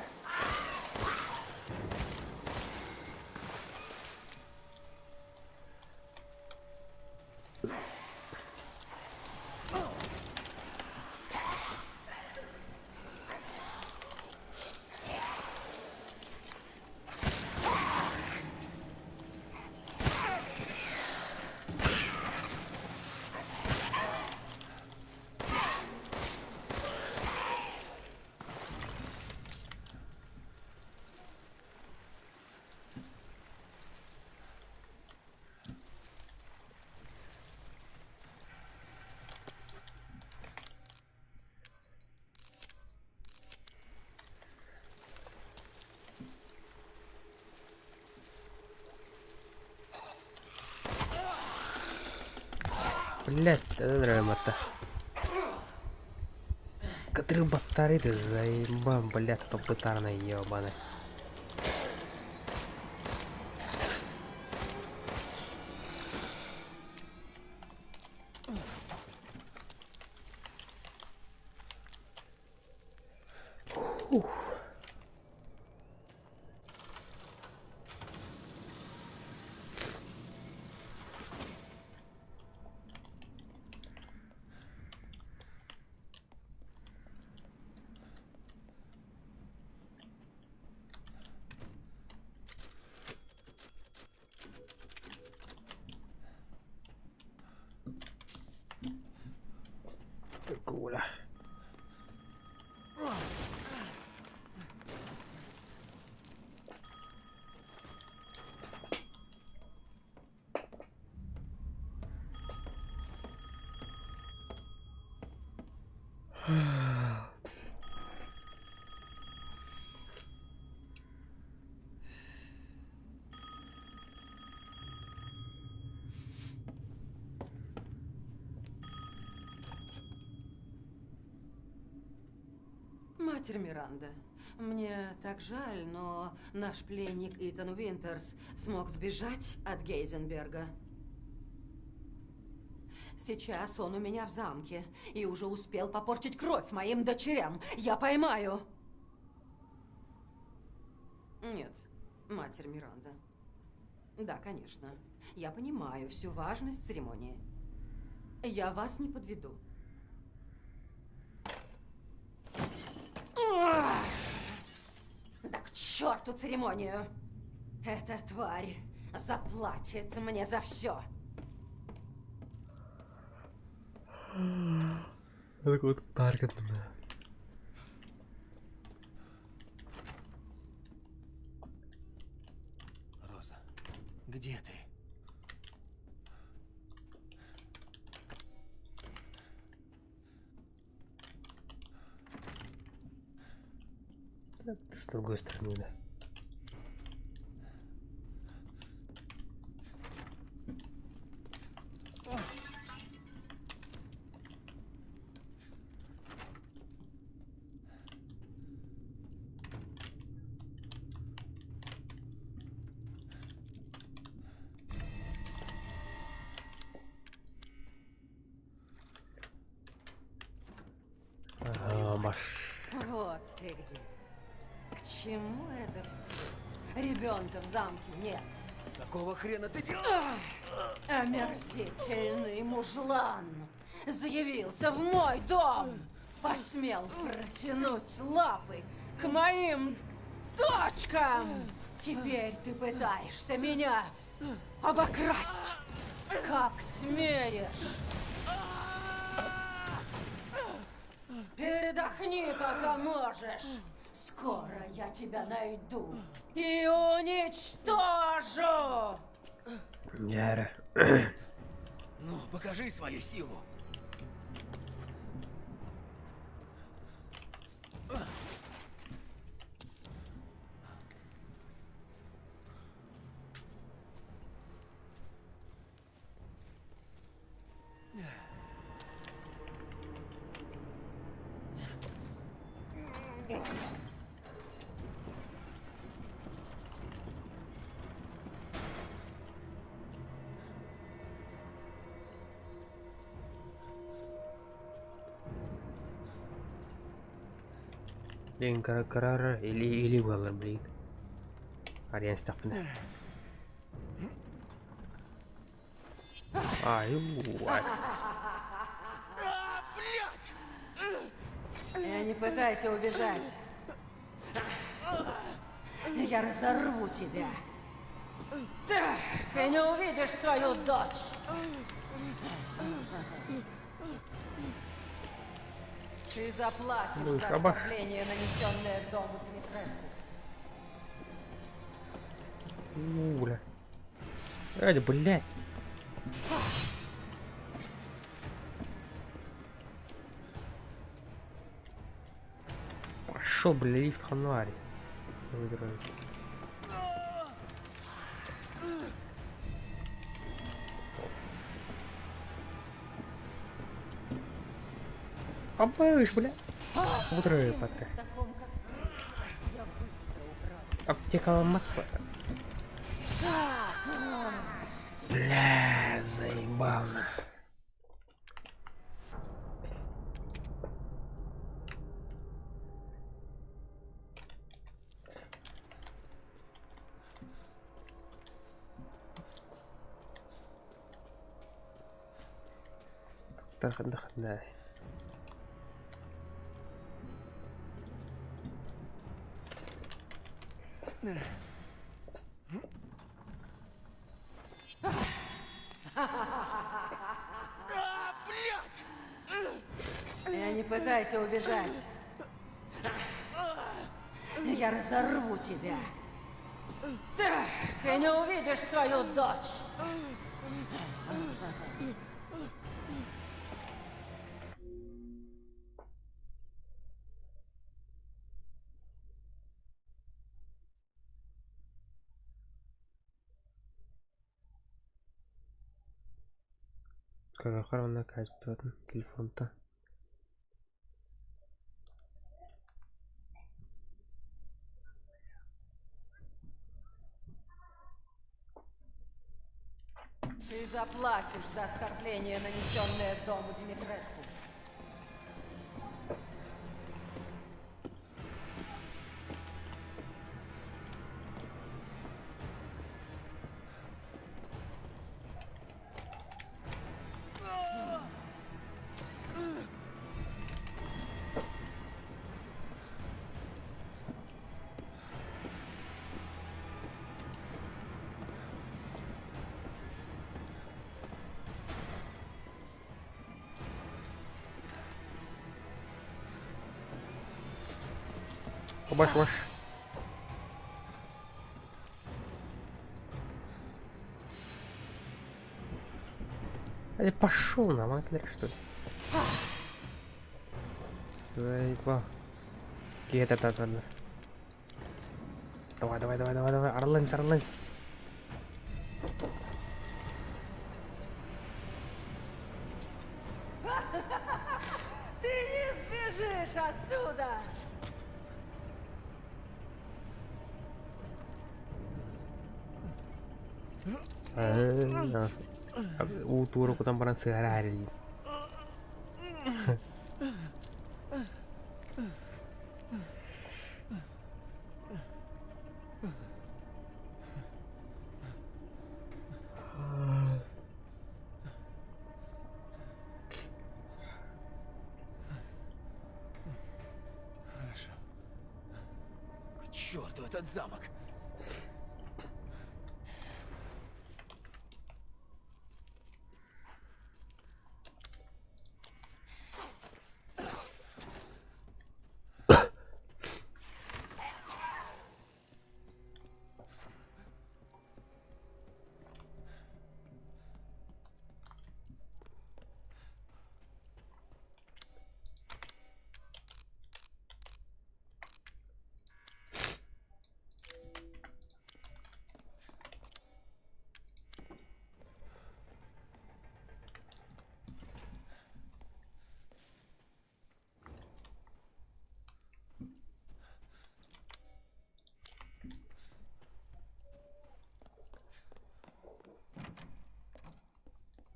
[SPEAKER 2] Блять, это Который батареи ты заебал, блядь, топтарная ебаная. Фух. Коля.
[SPEAKER 8] Матерь Миранда, мне так жаль, но наш пленник Итан Уинтерс смог сбежать от Гейзенберга. Сейчас он у меня в замке и уже успел попортить кровь моим дочерям. Я поймаю. Нет, матерь Миранда. Да, конечно. Я понимаю всю важность церемонии. Я вас не подведу. Да к черту церемонию! Эта тварь заплатит мне за все.
[SPEAKER 2] Так вот таргет.
[SPEAKER 6] Роза, где ты?
[SPEAKER 2] Так, с другой стороны, да. Ага, маш.
[SPEAKER 8] Вот ты где. К чему это все? Ребенка в замке нет.
[SPEAKER 6] Какого хрена ты делаешь?
[SPEAKER 8] Омерзительный мужлан заявился в мой дом. Посмел протянуть лапы к моим дочкам. Теперь ты пытаешься меня обокрасть. Как смеешь? Передохни, пока можешь. Скоро я тебя найду и уничтожу.
[SPEAKER 2] Яра.
[SPEAKER 6] Ну, покажи свою силу.
[SPEAKER 2] Блин, карара или или буолар блин. Ариан стапна. Ай, уай.
[SPEAKER 8] Не пытайся убежать. Я разорву тебя. Ты не увидишь свою дочь. Ты заплатишь
[SPEAKER 2] Ну,
[SPEAKER 8] за
[SPEAKER 2] шабаш.
[SPEAKER 8] оскорбление, нанесенное дому Дмитреску.
[SPEAKER 2] Ну, бля. Эй, блядь. Пошел, бля, лифт хануари. Выиграю. Абыш, бля. Утры пока. Аптекаламмат Бля, заебал на. دخلنا
[SPEAKER 8] Я не пытайся убежать. Я разорву тебя. Ты, ты не увидишь свою дочь.
[SPEAKER 2] Какое охранное качество телефон-то.
[SPEAKER 8] Ты заплатишь за оскорбление, нанесенное дому Димитреску.
[SPEAKER 2] Баш, баш. Ай, пошел на матлер, что ли? Заебал. Это так, ладно. Давай, давай, давай, давай, давай. Орланс, Орланс.
[SPEAKER 8] Ты не сбежишь отсюда!
[SPEAKER 2] Уу туора кутан баран сыһара эрэлиин.
[SPEAKER 6] Хорошо. К черту этот замок!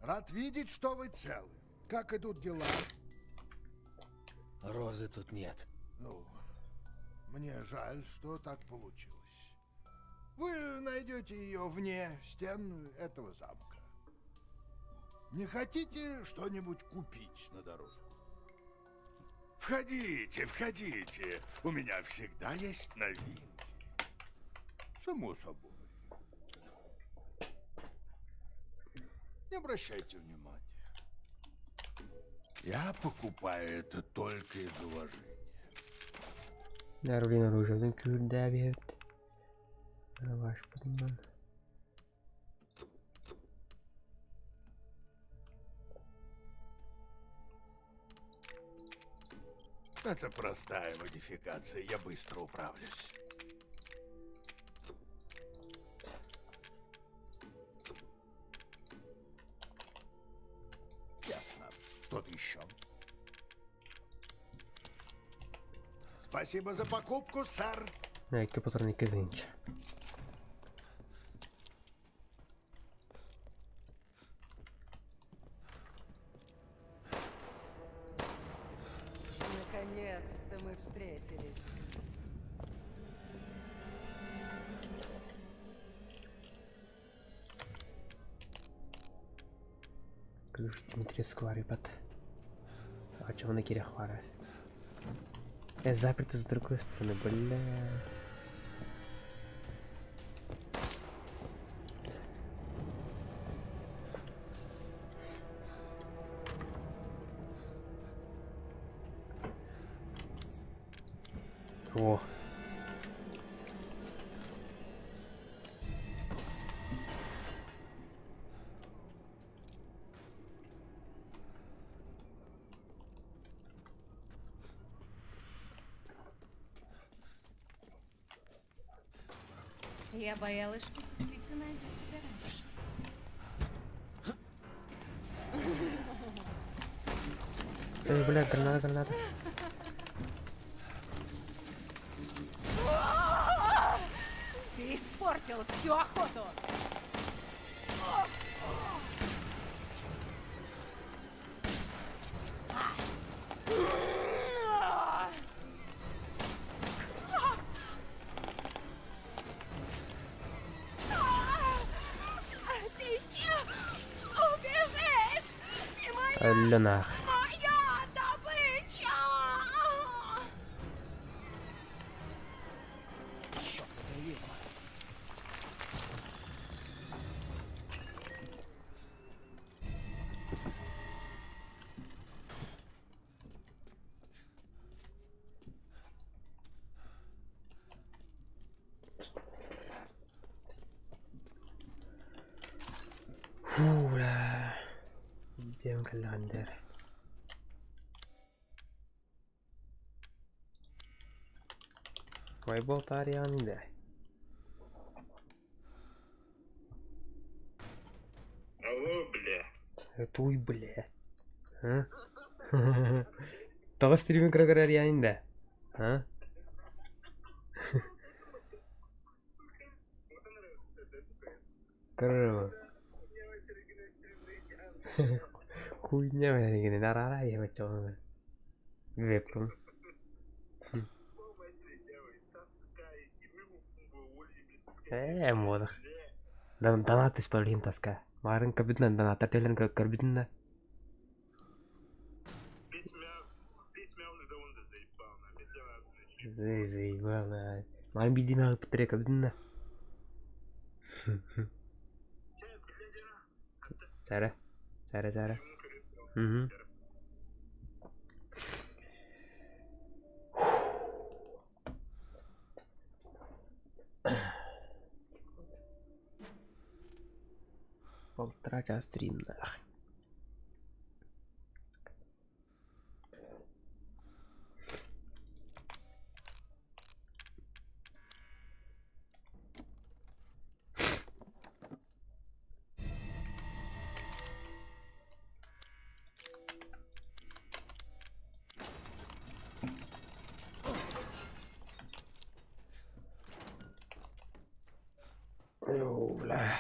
[SPEAKER 9] Рад видеть, что вы целы. Как идут дела?
[SPEAKER 6] Розы тут нет.
[SPEAKER 9] Ну, мне жаль, что так получилось. Вы найдете ее вне стен этого замка. Не хотите что-нибудь купить на дорожку? Входите, входите. У меня всегда есть новинки. Само собой. Не обращайте внимания. Я покупаю это только из уважения.
[SPEAKER 2] Нарулин оружие күүрдээбит. Ваш потом.
[SPEAKER 9] Это простая модификация, я быстро управлюсь. Ясно. Что-то еще? Спасибо за покупку, сэр.
[SPEAKER 2] Икки патрон икки тыһыынча.
[SPEAKER 8] Наконец-то мы встретились.
[SPEAKER 2] Ключ Дмитриевского ребят. А чего на кирях пара? Я заперто с другой стороны, бля. О.
[SPEAKER 10] Я боялась, что сестрицы найдут тебя раньше.
[SPEAKER 2] Эй, бля, граната, граната.
[SPEAKER 11] Ты испортил всю охоту!
[SPEAKER 1] Ты не убежишь! Ты моя,
[SPEAKER 2] Өллө нах.
[SPEAKER 1] моя добыча!
[SPEAKER 6] Чокнутая ведьма.
[SPEAKER 2] Фу, бля. Дем календер. Вайбол Тариан да.
[SPEAKER 7] Алло, бля.
[SPEAKER 2] Туй, бля. А? Тоҕо стриминг көрөр да? А? Көрөр Хуйня бля, нарара я баччоҕуна. Вебкам. Ээ, модах. Донат түспэлиһин таска. Марын көрбүтүнэн донаттар төлөрүн көрбүтүн да. Заебал, Марын биирдии аҕыппыттара көрбүтүн да. Сара. Сара, Сара. Угу. Полтора часа стрим нах. О, бля.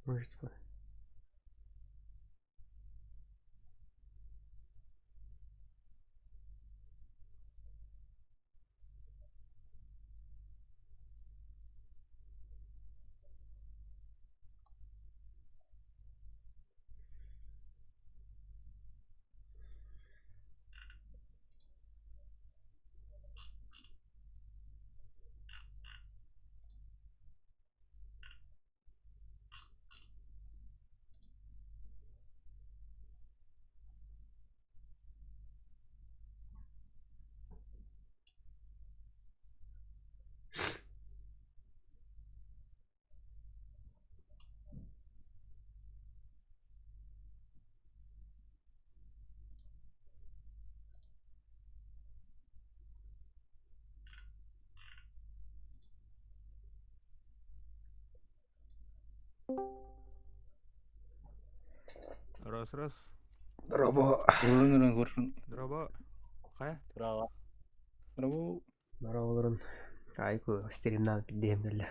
[SPEAKER 2] Может
[SPEAKER 4] Раз, раз.
[SPEAKER 2] Дорообо.
[SPEAKER 4] Дорообо. Хайа?
[SPEAKER 12] Браво.
[SPEAKER 13] Браво.
[SPEAKER 2] Дорооболорун. Айку стримнаан пиддиэм кэллэ.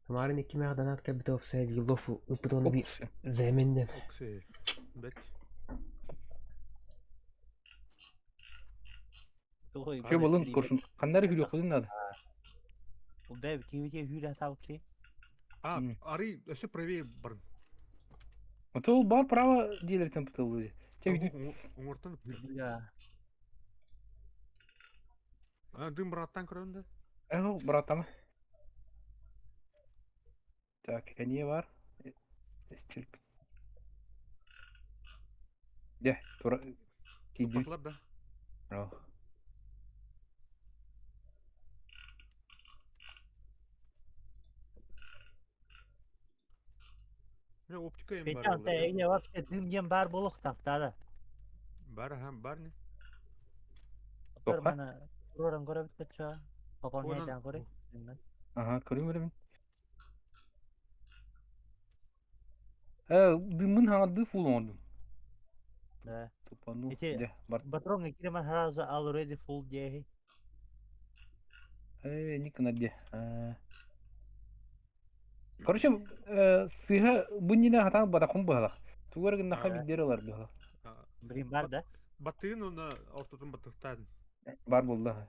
[SPEAKER 2] Тамарын иккимээх донат кэлбит уопсай Вилов ыппыт уонна Зэминден.
[SPEAKER 4] Окси. Бэт.
[SPEAKER 13] Кө болун курсун. Ханнары хүрүөххүтүн наада.
[SPEAKER 12] Бэб кивите хүрэ табыкли.
[SPEAKER 4] А, ары өссө правее барын.
[SPEAKER 13] Ото ол бар право диэлертен пытыллыы.
[SPEAKER 4] Уҥуортан А, дым быраттан көрөн да.
[SPEAKER 13] Э, братан. Так, не бар. Дьэ, тура киирдим.
[SPEAKER 4] Туппатылар да.
[SPEAKER 13] Ох.
[SPEAKER 4] Міне оптика эм бар
[SPEAKER 12] Петя,
[SPEAKER 4] буолла.
[SPEAKER 12] эйне вообще дым диэн баар буолуохтаах да.
[SPEAKER 4] Бар, аха, бар не.
[SPEAKER 12] Оттор
[SPEAKER 13] Тоха?
[SPEAKER 12] мана туроран көрөбүт көчө. Пополняйдан көрө.
[SPEAKER 13] Ага, көрүм көрөбүн. Э, дымын хаҥардыы фул оҥордум.
[SPEAKER 12] Да.
[SPEAKER 13] Тупану,
[SPEAKER 12] Ити
[SPEAKER 13] дьэ, бар.
[SPEAKER 12] Батронга киреман сразу already full диэһи.
[SPEAKER 13] Э, не гына дьэ. Э. Короче, э, сыыһа бу иннинэ хатаан батахым быһалах. Тугу эрэ гыннахха биирдэр ылар быһалах.
[SPEAKER 12] Блин, бар да?
[SPEAKER 4] Баттыгын уонна ортотун баттыктаан.
[SPEAKER 13] Бар буолла.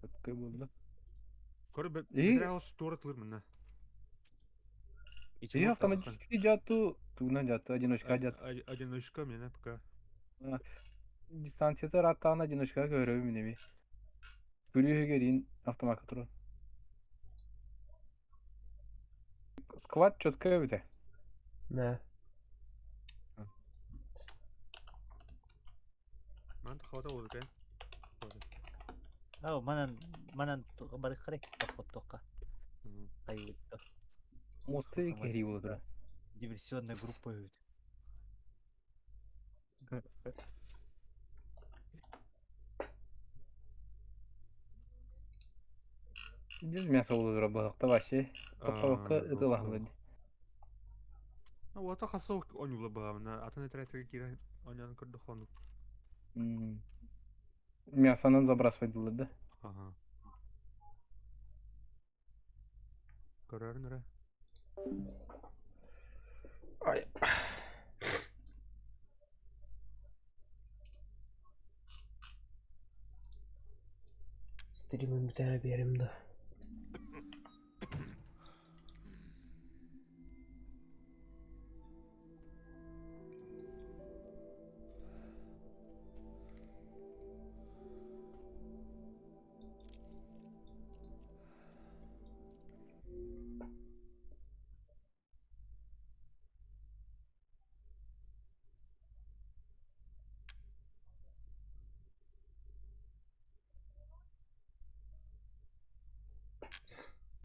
[SPEAKER 13] Такой буолла.
[SPEAKER 4] Көр
[SPEAKER 13] И?
[SPEAKER 4] бэтэрээ хос туора тылыр мына.
[SPEAKER 13] И автоматически дьаату, тугунан дьаату, одиночка дьаату.
[SPEAKER 4] Одиночка мене пока.
[SPEAKER 13] Дистанцията ырааттаҕына одиночкаҕа көһөрөбүн мин эмиэ. Күлүүһүгэр автомакка турар. Сквад четко эбитэ.
[SPEAKER 2] Да.
[SPEAKER 4] Ман хавата болду экен.
[SPEAKER 12] Ау, манан манан барык карай тохтоққа. Айылытты.
[SPEAKER 13] Мосты киһи буола турар.
[SPEAKER 12] Диверсионная группа өт.
[SPEAKER 13] Дьиз мясо буола турар буолахта вообще. Тохтобокко ытылаһыллар.
[SPEAKER 4] Ну, ото хасыл онюла баҕамна атын этэрэтигэ киирэн оньон көрдөх оннук.
[SPEAKER 13] Мясонан забрасывать дылы да?
[SPEAKER 4] Ага. Көрөрүн эрэ.
[SPEAKER 2] Ай. Стримин бүтэрэ биэрим да.